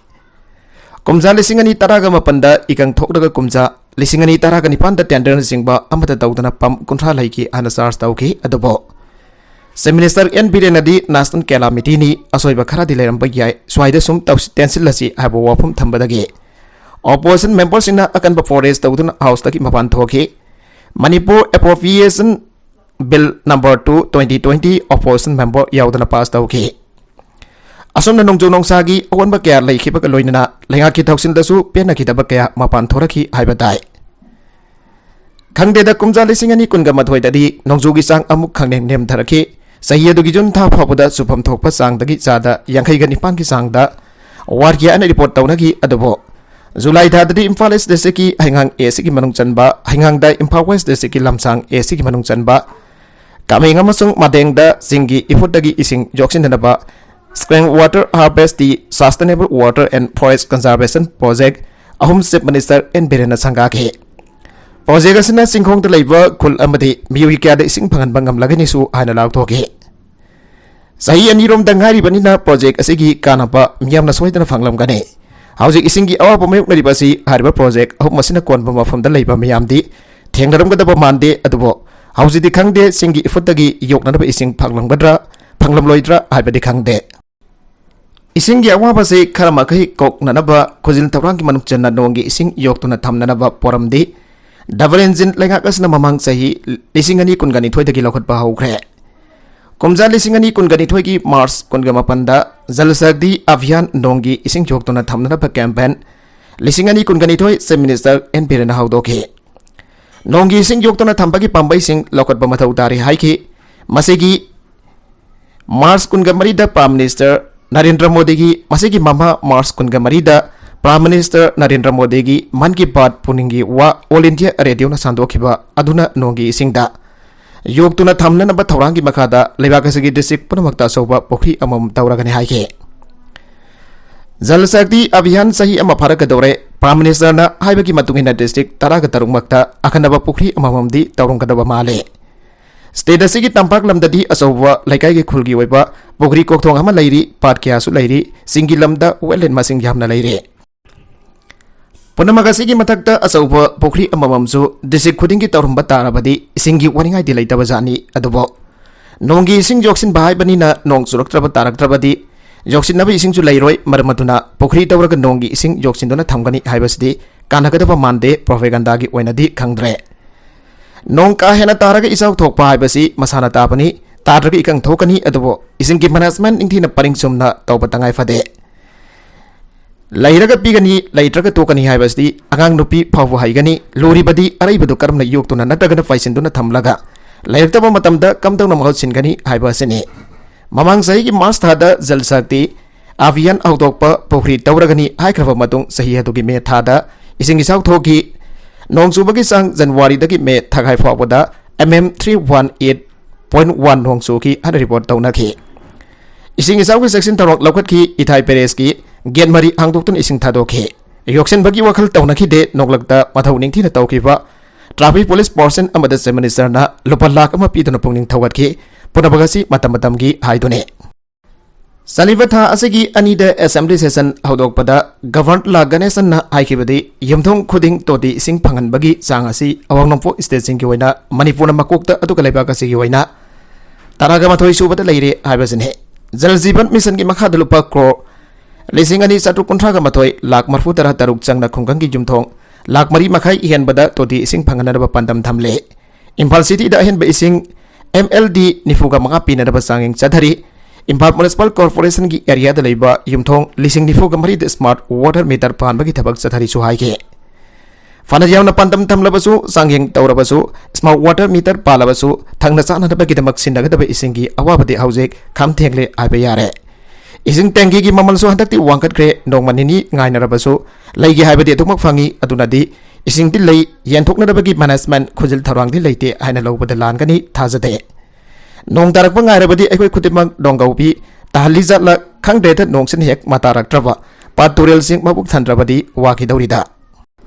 ꯀꯨꯝꯖꯥ ꯂꯤꯁꯤꯡ ꯑꯅꯤ ꯇꯔꯥꯒ ꯃꯥꯄꯟꯗ ꯏꯀꯪ ꯊꯣꯛꯂꯒ ꯀꯨꯝꯖꯥ ꯂꯤꯁꯤꯡ ꯑꯅꯤ ꯇꯔꯥꯒ ꯅꯤꯄꯥꯟꯗ ꯇꯦꯟꯗꯔꯅꯆꯤꯡꯕ ꯑꯃꯠꯇ ꯇꯧꯗꯅ ꯄꯝꯞ ꯀꯨꯟꯊ꯭ꯔꯥ ꯂꯩꯈꯤ ꯍꯥꯏꯅ ꯆꯥꯔꯖ ꯇꯧꯈꯤ꯫ ꯑꯗꯨꯕꯨ ꯆꯤꯐ ꯃꯤꯅꯤꯁꯇꯔ ꯑꯦꯟ ꯕꯤꯔꯦꯟꯅꯗꯤ ꯅꯦꯁꯅꯦꯜ ꯀꯦꯂꯥꯃꯤꯇꯤꯅꯤ, ꯑꯁꯣꯏꯕ ꯈꯔꯗꯤ ꯂꯩꯔꯝꯕ ꯌꯥꯏ, ꯁ꯭ꯋꯥꯏꯗ ꯁꯨꯝ ꯇꯧꯁꯤ-, ꯇꯦꯟꯁꯤꯜꯂꯁꯤ ꯍꯥꯏꯕ ꯋꯥꯐꯝ ꯊꯝꯕꯗꯒꯤ ꯑꯣꯄꯣꯖꯤꯁꯟ ꯃꯦꯝꯕꯔꯁꯤꯡꯅ ꯑꯀꯟꯕ ꯄ꯭ꯔꯣꯇꯦꯁ ꯇꯧꯗꯨꯅ ꯍꯥꯎꯁꯇꯒꯤ ꯃꯄꯥꯟ ꯊꯣꯛꯈꯤ꯫ Manipur appropriation bill number two, twenty twenty opposition member ꯌꯥꯎꯗꯅ ꯄꯥꯁ ꯇꯧꯈꯤ꯫ ꯑꯁꯨꯝꯅ ꯅꯣꯡꯖꯨ ꯅꯨꯡꯁꯥꯒꯤ ꯑꯑꯣꯟꯕ ꯀꯌꯥ ꯂꯩꯈꯤꯕꯒ ꯂꯣꯏꯅꯅ ꯂꯩꯉꯥꯛꯀꯤ ꯊꯧꯁꯤꯜꯗꯁꯨ ꯄꯦꯟꯅꯈꯤꯗꯕ ꯀꯌꯥ ꯃꯄꯥꯟ ꯊꯣꯔꯛꯈꯤ ꯍꯥꯏꯕ ꯇꯥꯏ꯫ ꯈꯪꯗꯦꯗ, ꯀꯨꯝꯖꯥ ꯂꯤꯁꯤꯡ ꯑꯅꯤ ꯀꯨꯟꯒ ꯃꯥꯊꯣꯏꯗꯗꯤ ꯅꯣꯡꯖꯨꯒꯤ ꯆꯥꯡ ꯑꯃꯨꯛ ꯈꯪꯅꯦꯝ ꯅꯦꯝꯊꯔꯛꯈꯤ꯫ ꯆꯍꯤ ꯑꯗꯨꯒꯤ ꯖꯨꯟ ꯊꯥ ꯐꯥꯎꯕꯗ ꯆꯨꯐꯝ ꯊꯣꯛꯄ ꯆꯥꯡꯗꯒꯤ ꯆꯥꯗ ꯌꯥꯡꯈꯩꯒ ꯅꯤꯄꯥꯟꯒꯤ ꯆꯥꯡꯗ ꯋꯥꯔꯒꯤ ꯍꯥꯏꯅ ꯔꯤꯄꯣꯔꯠ ꯇꯧꯅꯈꯤ꯫ ꯑꯗꯨꯕꯨ ꯖꯨꯂꯥꯏ ꯊꯥꯗꯗꯤ ꯏꯝꯐꯥꯜ ꯏꯁ ꯗꯤꯁꯇ꯭ꯔꯤꯛꯀꯤ ꯍꯩꯉꯥꯡ ꯑꯦ ꯁꯤꯒꯤ ꯃꯅꯨꯡ ꯆꯟꯕ, ꯍꯩꯉꯥꯡꯗ ꯏꯝꯐꯥꯜ ꯋꯦꯁ ꯗꯤꯁꯇ꯭ꯔꯤꯛꯀꯤ ꯂꯝꯁꯥꯡ ꯑꯦ ꯁꯤꯒꯤ ꯃꯅꯨꯡ ꯆꯟꯕ, ꯀꯥꯃꯦꯡ ꯑꯃꯁꯨꯡ ꯃꯗꯦꯡꯗ ꯆꯤꯡꯒꯤ ꯏꯐꯨꯠꯇꯒꯤ ꯏꯁꯤꯡ ꯌꯣꯛꯁꯤꯟꯅꯅꯕ Spring Water Harvest, Sustainable Water and Forest Conservation Project ꯑꯍꯨꯝ ꯆꯤꯐ ꯃꯤꯅꯤꯁꯇꯔ ꯑꯦꯟ ꯕꯤꯔꯦꯟꯅ ꯁꯪꯒꯥꯈꯤ꯫ ꯄ꯭ꯔꯣꯖꯦꯛ ꯑꯁꯤꯅ ꯆꯤꯡꯈꯣꯡꯗ ꯂꯩꯕ ꯈꯨꯜ ꯑꯃꯗꯤ ꯃꯤꯑꯣꯏ ꯀꯌꯥꯗ ꯏꯁꯤꯡ ꯐꯪꯍꯟꯕ ꯉꯝꯂꯒꯅꯤꯁꯨ ꯍꯥꯏꯅ ꯂꯥꯎꯊꯣꯛꯈꯤ꯫ ꯆꯍꯤ ꯑꯅꯤꯔꯣꯝꯗ ꯉꯥꯏꯔꯤꯕꯅꯤꯅ ꯄ꯭ꯔꯣꯖꯦꯛ ꯑꯁꯤꯒꯤ ꯀꯥꯟꯅꯕ ꯃꯤꯌꯥꯝꯅ ꯁꯣꯏꯗꯅ ꯐꯪꯂꯝꯒꯅꯤ꯫ ꯍꯧꯖꯤꯛ ꯏꯁꯤꯡꯒꯤ ꯑꯋꯥꯕ ꯃꯥꯌꯣꯛꯅꯔꯤꯕ ꯑꯁꯤ ꯍꯥꯏꯔꯤꯕ ꯄ꯭ꯔꯣꯖꯦꯛ ꯑꯍꯨꯝ ꯑꯁꯤꯅ ꯀꯣꯟꯕ ꯃꯐꯝꯗ ꯂꯩꯕ ꯃꯤꯌꯥꯝꯗꯤ ꯊꯦꯡꯅꯔꯝꯒꯗꯕ ꯃꯥꯟꯗꯦ꯫ ꯑꯗꯨꯕꯨ ꯍꯧꯖꯤꯛꯇꯤ ꯈꯪꯗꯦ, ꯆꯤꯡꯒꯤ ꯏꯐꯨꯠꯇꯒꯤ ꯌꯣꯛꯅꯅꯕ ꯏꯁꯤꯡ ꯐꯪꯂꯝꯒꯗ꯭ꯔꯥ, ꯐꯪꯂꯝꯂꯣꯏꯗ꯭ꯔꯥ ꯍꯥꯏꯕꯗꯤ ꯈꯪꯗꯦ꯫ ꯏꯁꯤꯡꯒꯤ ꯑꯋꯥꯕꯁꯤ ꯈꯔ ꯃꯈꯩ ꯀꯣꯛꯅꯅꯕ ꯈꯨꯖꯤꯜ ꯊꯧꯔꯥꯡꯒꯤ ꯃꯅꯨꯡ ꯆꯟꯅ ꯅꯣꯡꯒꯤ ꯏꯁꯤꯡ ꯌꯣꯛꯇꯨꯅ ꯊꯝꯅꯅꯕ ꯄꯣꯔꯝꯗꯤ ꯗꯕꯜ ꯏꯟꯖꯤꯟ ꯂꯩꯉꯥꯛ ꯑꯁꯤꯅ ꯃꯃꯥꯡ ꯆꯍꯤ ꯂꯤꯁꯤꯡ ꯑꯅꯤ ꯀꯨꯟꯒ ꯅꯤꯊꯣꯏꯗꯒꯤ ꯂꯧꯈꯠꯄ ꯍꯧꯈ꯭ꯔꯦ꯫ ꯀꯨꯝꯖꯥ ꯂꯤꯁꯤꯡ ꯑꯅꯤ ꯀꯨꯟꯒ ꯅꯤꯊꯣꯏꯒꯤ ꯃꯥꯔꯆ ꯀꯨꯟꯒ ꯃꯥꯄꯟꯗ ꯖꯜ ꯁꯛꯇꯤ ꯑꯚꯤꯌꯥꯟ ꯅꯣꯡꯒꯤ ꯏꯁꯤꯡ ꯌꯣꯛꯇꯨꯅ ꯊꯝꯅꯅꯕ ꯀꯦꯝꯄꯦꯟ ꯂꯤꯁꯤꯡ ꯑꯅꯤ ꯀꯨꯟꯒꯅꯤꯊꯣꯏ Chief Minister ꯑꯦꯟ ꯕꯤꯔꯦꯟꯅ ꯍꯧꯗꯣꯛꯈꯤ꯫ ꯅꯣꯡꯒꯤ ꯏꯁꯤꯡ ꯌꯣꯛꯇꯨꯅ ꯊꯝꯕꯒꯤ ꯄꯥꯝꯕꯩꯁꯤꯡ ꯂꯧꯈꯠꯄ ꯃꯊꯧ ꯇꯥꯔꯤ ꯍꯥꯏꯈꯤ꯫ ꯃꯁꯤꯒꯤ ꯃꯥꯔꯆ ꯀꯨꯟꯒ ꯃꯔꯤꯗ Prime Minister ꯅꯔꯦꯟꯗ꯭ꯔ ꯃꯣꯗꯤꯒꯤ, ꯃꯁꯤꯒꯤ ꯃꯃꯥ ꯃꯥꯔꯆ ꯀꯨꯟꯒ ꯃꯔꯤꯗ Prime Minister ꯅꯔꯦꯟꯗ꯭ꯔ ꯃꯣꯗꯤꯒꯤ ꯃꯟ ꯀꯤ ꯕꯥꯠ ꯄꯨꯛꯅꯤꯡꯒꯤ ꯋꯥ All India Radioꯅ ꯁꯟꯗꯣꯛꯈꯤꯕ ꯑꯗꯨꯅ ꯅꯣꯡꯒꯤ ꯏꯁꯤꯡꯗ ꯌꯣꯛꯇꯨꯅ ꯊꯝꯅꯅꯕ ꯊꯧꯔꯥꯡꯒꯤ ꯃꯈꯥꯗ ꯂꯩꯕꯥꯛ ꯑꯁꯤꯒꯤ district ꯄꯨꯝꯅꯃꯛꯇ ꯑꯆꯧꯕ ꯄꯨꯈ꯭ꯔꯤ ꯑꯃꯃꯝ ꯇꯧꯔꯒꯅꯤ ꯍꯥꯏꯈꯤ꯫ ꯖꯜ ꯁꯛꯇꯤ ꯑꯚꯤꯌꯥꯟ ꯆꯍꯤ ꯑꯃ ꯐꯥꯔꯛꯀꯗꯧꯔꯦ꯫ Prime Ministerꯅ ꯍꯥꯏꯕꯒꯤ ꯃꯇꯨꯡ ꯏꯟꯅ district ꯇꯔꯥꯒ ꯇꯔꯨꯛꯃꯛꯇ ꯑꯈꯟꯅꯕ ꯄꯨꯈ꯭ꯔꯤ ꯑꯃꯃꯝꯗꯤ ꯇꯧꯔꯝꯒꯗꯕ ꯃꯥꯜꯂꯤ꯫ State ꯑꯁꯤꯒꯤ ꯇꯝꯄꯥꯛ ꯂꯝꯗꯗꯤ ꯑꯆꯧꯕ ꯂꯩꯀꯥꯏꯒꯤ ꯈꯨꯜꯒꯤ ꯑꯣꯏꯕ ꯄꯨꯈ꯭ꯔꯤ ꯀꯣꯛꯊꯣꯡ ꯑꯃ ꯂꯩꯔꯤ, ꯄꯥꯠ ꯀꯌꯥꯁꯨ ꯂꯩꯔꯤ, ꯆꯤꯡꯒꯤ ꯂꯝꯗ wetland ꯃꯁꯤꯡ ꯌꯥꯝꯅ ꯂꯩꯔꯦ꯫ ꯄꯨꯝꯅꯃꯛ ꯑꯁꯤꯒꯤ ꯃꯊꯛꯇ ꯑꯆꯧꯕ ꯄꯨꯈ꯭ꯔꯤ ꯑꯃꯃꯝꯁꯨ district ꯈꯨꯗꯤꯡꯒꯤ ꯇꯧꯔꯝꯕ ꯇꯥꯔꯕꯗꯤ ꯏꯁꯤꯡꯒꯤ ꯋꯥꯅꯤꯡꯉꯥꯏꯗꯤ ꯂꯩꯇꯕ ꯖꯥꯠꯅꯤ꯫ ꯑꯗꯨꯕꯨ ꯅꯣꯡꯒꯤ ꯏꯁꯤꯡ ꯌꯣꯛꯁꯤꯟꯕ ꯍꯥꯏꯕꯅꯤꯅ ꯅꯣꯡ ꯆꯨꯔꯛꯇ꯭ꯔꯕ ꯇꯥꯔꯛꯇ꯭ꯔꯕꯗꯤ ꯌꯣꯛꯁꯤꯟꯅꯕ ꯏꯁꯤꯡꯁꯨ ꯂꯩꯔꯣꯏ꯫ ꯃꯔꯝ ꯑꯗꯨꯅ ꯄꯨꯈ꯭ꯔꯤ ꯇꯧꯔꯒ ꯅꯣꯡꯒꯤ ꯏꯁꯤꯡ ꯌꯣꯛꯁꯤꯟꯗꯨꯅ ꯊꯝꯒꯅꯤ ꯍꯥꯏꯕꯁꯤꯗꯤ ꯀꯥꯟꯅꯒꯗꯕ ꯃꯥꯟꯗꯦ, propaganda ꯒꯤ ꯑꯣꯏꯅꯗꯤ ꯈꯪꯗ꯭ꯔꯦ꯫ ꯅꯣꯡ ꯀꯥ ꯍꯦꯟꯅ ꯇꯥꯔꯒ ꯏꯆꯥꯎ ꯊꯣꯛꯄ ꯍꯥꯏꯕꯁꯤ ꯃꯁꯥꯅ ꯇꯥꯕꯅꯤ, ꯇꯥꯗ꯭ꯔꯒ ꯏꯀꯪ ꯊꯣꯛꯀꯅꯤ꯫ ꯑꯗꯨꯕꯨ ꯏꯁꯤꯡꯒꯤ management ꯅꯤꯡꯊꯤꯅ ꯄꯔꯤꯡ ꯆꯨꯝꯅ ꯇꯧꯕ ꯇꯉꯥꯏ ꯐꯗꯦ꯫ ꯂꯩꯔꯒ ꯄꯤꯒꯅꯤ, ꯂꯩꯇ꯭ꯔꯒ ꯇꯣꯛꯀꯅꯤ ꯍꯥꯏꯕꯁꯤꯗꯤ ꯑꯉꯥꯡ ꯅꯨꯄꯤ ꯐꯥꯎꯕ ꯍꯩꯒꯅꯤ꯫ ꯂꯨꯔꯤꯕꯗꯤ ꯑꯔꯩꯕꯗꯨ ꯀꯔꯝꯅ ꯌꯣꯛꯇꯨꯅ ꯅꯠꯇ꯭ꯔꯒꯅ ꯄꯥꯏꯁꯤꯟꯗꯨꯅ ꯊꯝꯂꯒ ꯂꯩꯔꯛꯇꯕ ꯃꯇꯝꯗ ꯀꯝꯗꯧꯅ ꯃꯍꯨꯠ ꯁꯤꯟꯒꯅꯤ ꯍꯥꯏꯕ ꯑꯁꯤꯅꯤ꯫ ꯃꯃꯥꯡ ꯆꯍꯤꯒꯤ ꯃꯥꯔꯆ ꯊꯥꯗ ꯖꯜ ꯁꯛꯇꯤ ꯑꯚꯤꯌꯥꯟ ꯍꯧꯗꯣꯛꯄ ꯄꯨꯈ꯭ꯔꯤ ꯇꯧꯔꯒꯅꯤ ꯍꯥꯏꯈ꯭ꯔꯕ ꯃꯇꯨꯡ ꯆꯍꯤ ꯑꯗꯨꯒꯤ ꯃꯦ ꯊꯥꯗ ꯏꯁꯤꯡ ꯏꯆꯥꯎ ꯊꯣꯛꯈꯤ꯫ ꯅꯣꯡ ꯆꯨꯕꯒꯤ ꯆꯥꯡ ꯖꯅꯋꯥꯔꯤꯗꯒꯤ ꯃꯦ ꯊꯥꯈꯥꯏ ꯐꯥꯎꯕꯗ M M three one eight point one ꯅꯣꯡ ꯆꯨꯈꯤ ꯍꯥꯏꯅ report ꯇꯧꯅꯈꯤ꯫ ꯏꯁꯤꯡ ꯏꯆꯥꯎꯒꯤ ꯆꯦꯛꯁꯤꯟ ꯊꯧꯔꯥꯡ ꯂꯧꯈꯠꯈꯤ꯫ ꯏꯊꯥꯏ ꯄꯦꯔꯦꯁꯀꯤ gate ꯃꯔꯤ ꯍꯥꯡꯗꯣꯛꯇꯨꯅ ꯏꯁꯤꯡ ꯊꯥꯗꯣꯛꯈꯤ꯫ ꯌꯣꯛꯁꯤꯟꯕꯒꯤ ꯋꯥꯈꯜ ꯇꯧꯅꯈꯤꯗꯦ꯫ ꯅꯣꯡꯂꯛꯇ ꯃꯊꯧ ꯅꯤꯡꯊꯤꯅ ꯇꯧꯈꯤꯕ traffic police force ꯑꯃꯗ Chief Minister ꯅ ꯂꯨꯄꯥ ꯂꯥꯈ ꯑꯃ ꯄꯤꯗꯨꯅ ꯄꯨꯛꯅꯤꯡ ꯊꯧꯒꯠꯈꯤ꯫ ꯄꯨꯝꯅꯃꯛ ꯑꯁꯤ ꯃꯇꯝ ꯃꯇꯝꯒꯤ ꯍꯥꯏꯗꯨꯅꯤ꯫ ꯆꯠꯂꯤꯕ ꯊꯥ ꯑꯁꯤꯒꯤ ꯑꯅꯤꯗ assembly session ꯍꯧꯗꯣꯛꯄꯗ Governor ꯂꯥ ꯒꯅꯦꯁꯟꯅ ꯍꯥꯏꯈꯤꯕꯗꯤ ꯌꯨꯝꯊꯣꯡ ꯈꯨꯗꯤꯡ ꯇꯣꯇꯤ ꯏꯁꯤꯡ ꯐꯪꯍꯟꯕꯒꯤ ꯆꯥꯡ ꯑꯁꯤ ꯑꯋꯥꯡ ꯅꯣꯡꯄꯣꯛ state ꯁꯤꯡꯒꯤ ꯑꯣꯏꯅ ꯃꯅꯤꯄꯨꯔꯅ ꯃꯀꯣꯛꯇ ꯑꯗꯨꯒ ꯂꯩꯕꯥꯛ ꯑꯁꯤꯒꯤ ꯑꯣꯏꯅ ꯇꯔꯥꯒ ꯃꯥꯊꯣꯏ ꯁꯨꯕꯗ ꯂꯩꯔꯦ ꯍꯥꯏꯕꯁꯤꯅꯤ꯫ ꯖꯜ ꯖꯤꯕꯟ ꯃꯤꯁꯟꯒꯤ ꯃꯈꯥꯗ ꯂꯨꯄꯥ ꯀ꯭ꯔꯣꯔ ꯂꯤꯁꯤꯡ ꯑꯅꯤ ꯆꯥꯇ꯭ꯔꯨꯛ ꯀꯨꯟꯊ꯭ꯔꯥꯒ ꯃꯥꯊꯣꯏ ꯂꯥꯈ ꯃꯔꯐꯨ ꯇꯔꯥ ꯇꯔꯨꯛ ꯆꯪꯅ ꯈꯨꯡꯒꯪꯒꯤ ꯌꯨꯝꯊꯣꯡ ꯂꯥꯈ ꯃꯔꯤ ꯃꯈꯥꯏ ꯍꯦꯟꯕꯗ ꯇꯣꯇꯤ ꯏꯁꯤꯡ ꯐꯪꯍꯟꯅꯕ ꯄꯥꯟꯗꯝ ꯊꯝꯂꯦ꯫ ꯏꯝꯐꯥꯜ cityꯗ ꯑꯍꯦꯟꯕ ꯏꯁꯤꯡ M L D ꯅꯤꯐꯨꯒ ꯃꯉꯥ ꯄꯤꯅꯅꯕ ꯆꯥꯡꯌꯦꯡ ꯆꯠꯊꯔꯤ꯫ ꯏꯝꯐꯥꯜ ꯃ꯭ꯌꯨꯅꯤꯁꯤꯄꯥꯜ ꯀꯣꯔꯄꯣꯔꯦꯁꯟꯒꯤ ꯑꯦꯔꯤꯌꯥꯗ ꯂꯩꯕ ꯌꯨꯝꯊꯣꯡ ꯂꯤꯁꯤꯡ ꯅꯤꯐꯨꯒ ꯃꯔꯤꯗ ꯁ꯭ꯃꯥꯔꯠ ꯋꯥꯇꯔ ꯃꯤꯇꯔ ꯄꯥꯟꯕꯒꯤ ꯊꯕꯛ ꯆꯠꯊꯔꯤꯁꯨ ꯍꯥꯏꯈꯤ꯫ ꯐꯅ ꯌꯥꯝꯅ ꯄꯥꯟꯗꯝ ꯊꯝꯂꯕꯁꯨ, ꯆꯥꯡꯌꯦꯡ ꯇꯧꯔꯕꯁꯨ, ꯁ꯭ꯃꯥꯔꯠ ꯋꯥꯇꯔ ꯃꯤꯇꯔ ꯄꯥꯜꯂꯕꯁꯨ, ꯊꯛꯅ ꯆꯥꯅꯅꯕꯒꯤꯗꯃꯛ ꯁꯤꯖꯤꯟꯅꯒꯗꯕ ꯏꯁꯤꯡꯒꯤ ꯑꯋꯥꯕꯗꯤ ꯍꯧꯖꯤꯛ ꯈꯝ ꯊꯦꯡꯂꯦ ꯍꯥꯏꯕ ꯌꯥꯔꯦ꯫ ꯏꯁꯤꯡ ꯇꯦꯡꯀꯤꯒꯤ ꯃꯃꯜꯁꯨ ꯍꯟꯗꯛꯇꯤ ꯋꯥꯡꯈꯠꯈ꯭ꯔꯦ꯫ ꯅꯣꯡꯃ ꯅꯤꯅꯤ ꯉꯥꯏꯅꯔꯕꯁꯨ ꯂꯩꯒꯦ ꯍꯥꯏꯕꯗꯤ ꯑꯗꯨꯃꯛ ꯐꯪꯉꯤ꯫ ꯑꯗꯨꯅꯗꯤ ꯏꯁꯤꯡꯗꯤ ꯂꯩ, ꯌꯦꯟꯊꯣꯛꯅꯅꯕꯒꯤ ꯃꯦꯅꯦꯖꯃꯦꯟ ꯈꯨꯖꯤꯜ ꯊꯧꯔꯥꯡꯗꯤ ꯂꯩꯇꯦ ꯍꯥꯏꯅ ꯂꯧꯕꯗ ꯂꯥꯟꯒꯅꯤ ꯊꯥꯖꯗꯦ꯫ ꯅꯣꯡ ꯇꯥꯔꯛꯄ ꯉꯥꯏꯔꯕꯗꯤ ꯑꯩꯈꯣꯏ ꯈꯨꯗꯤꯡꯃꯛ ꯅꯣꯡꯒꯧꯕꯤ ꯇꯥꯍꯜꯂꯤ ꯖꯥꯠꯂ ꯈꯪꯗ꯭ꯔꯦꯗ꯫ ꯅꯣꯡꯁꯤꯅ ꯍꯦꯛ ꯃꯇꯥꯔꯛꯇ꯭ꯔꯕ, ꯄꯥꯠ ꯇꯨꯔꯦꯜꯁꯤꯡ ꯃꯕꯨꯛ ꯊꯟꯗ꯭ꯔꯕꯗꯤ ꯋꯥꯈꯤꯗꯧꯔꯤꯗ꯫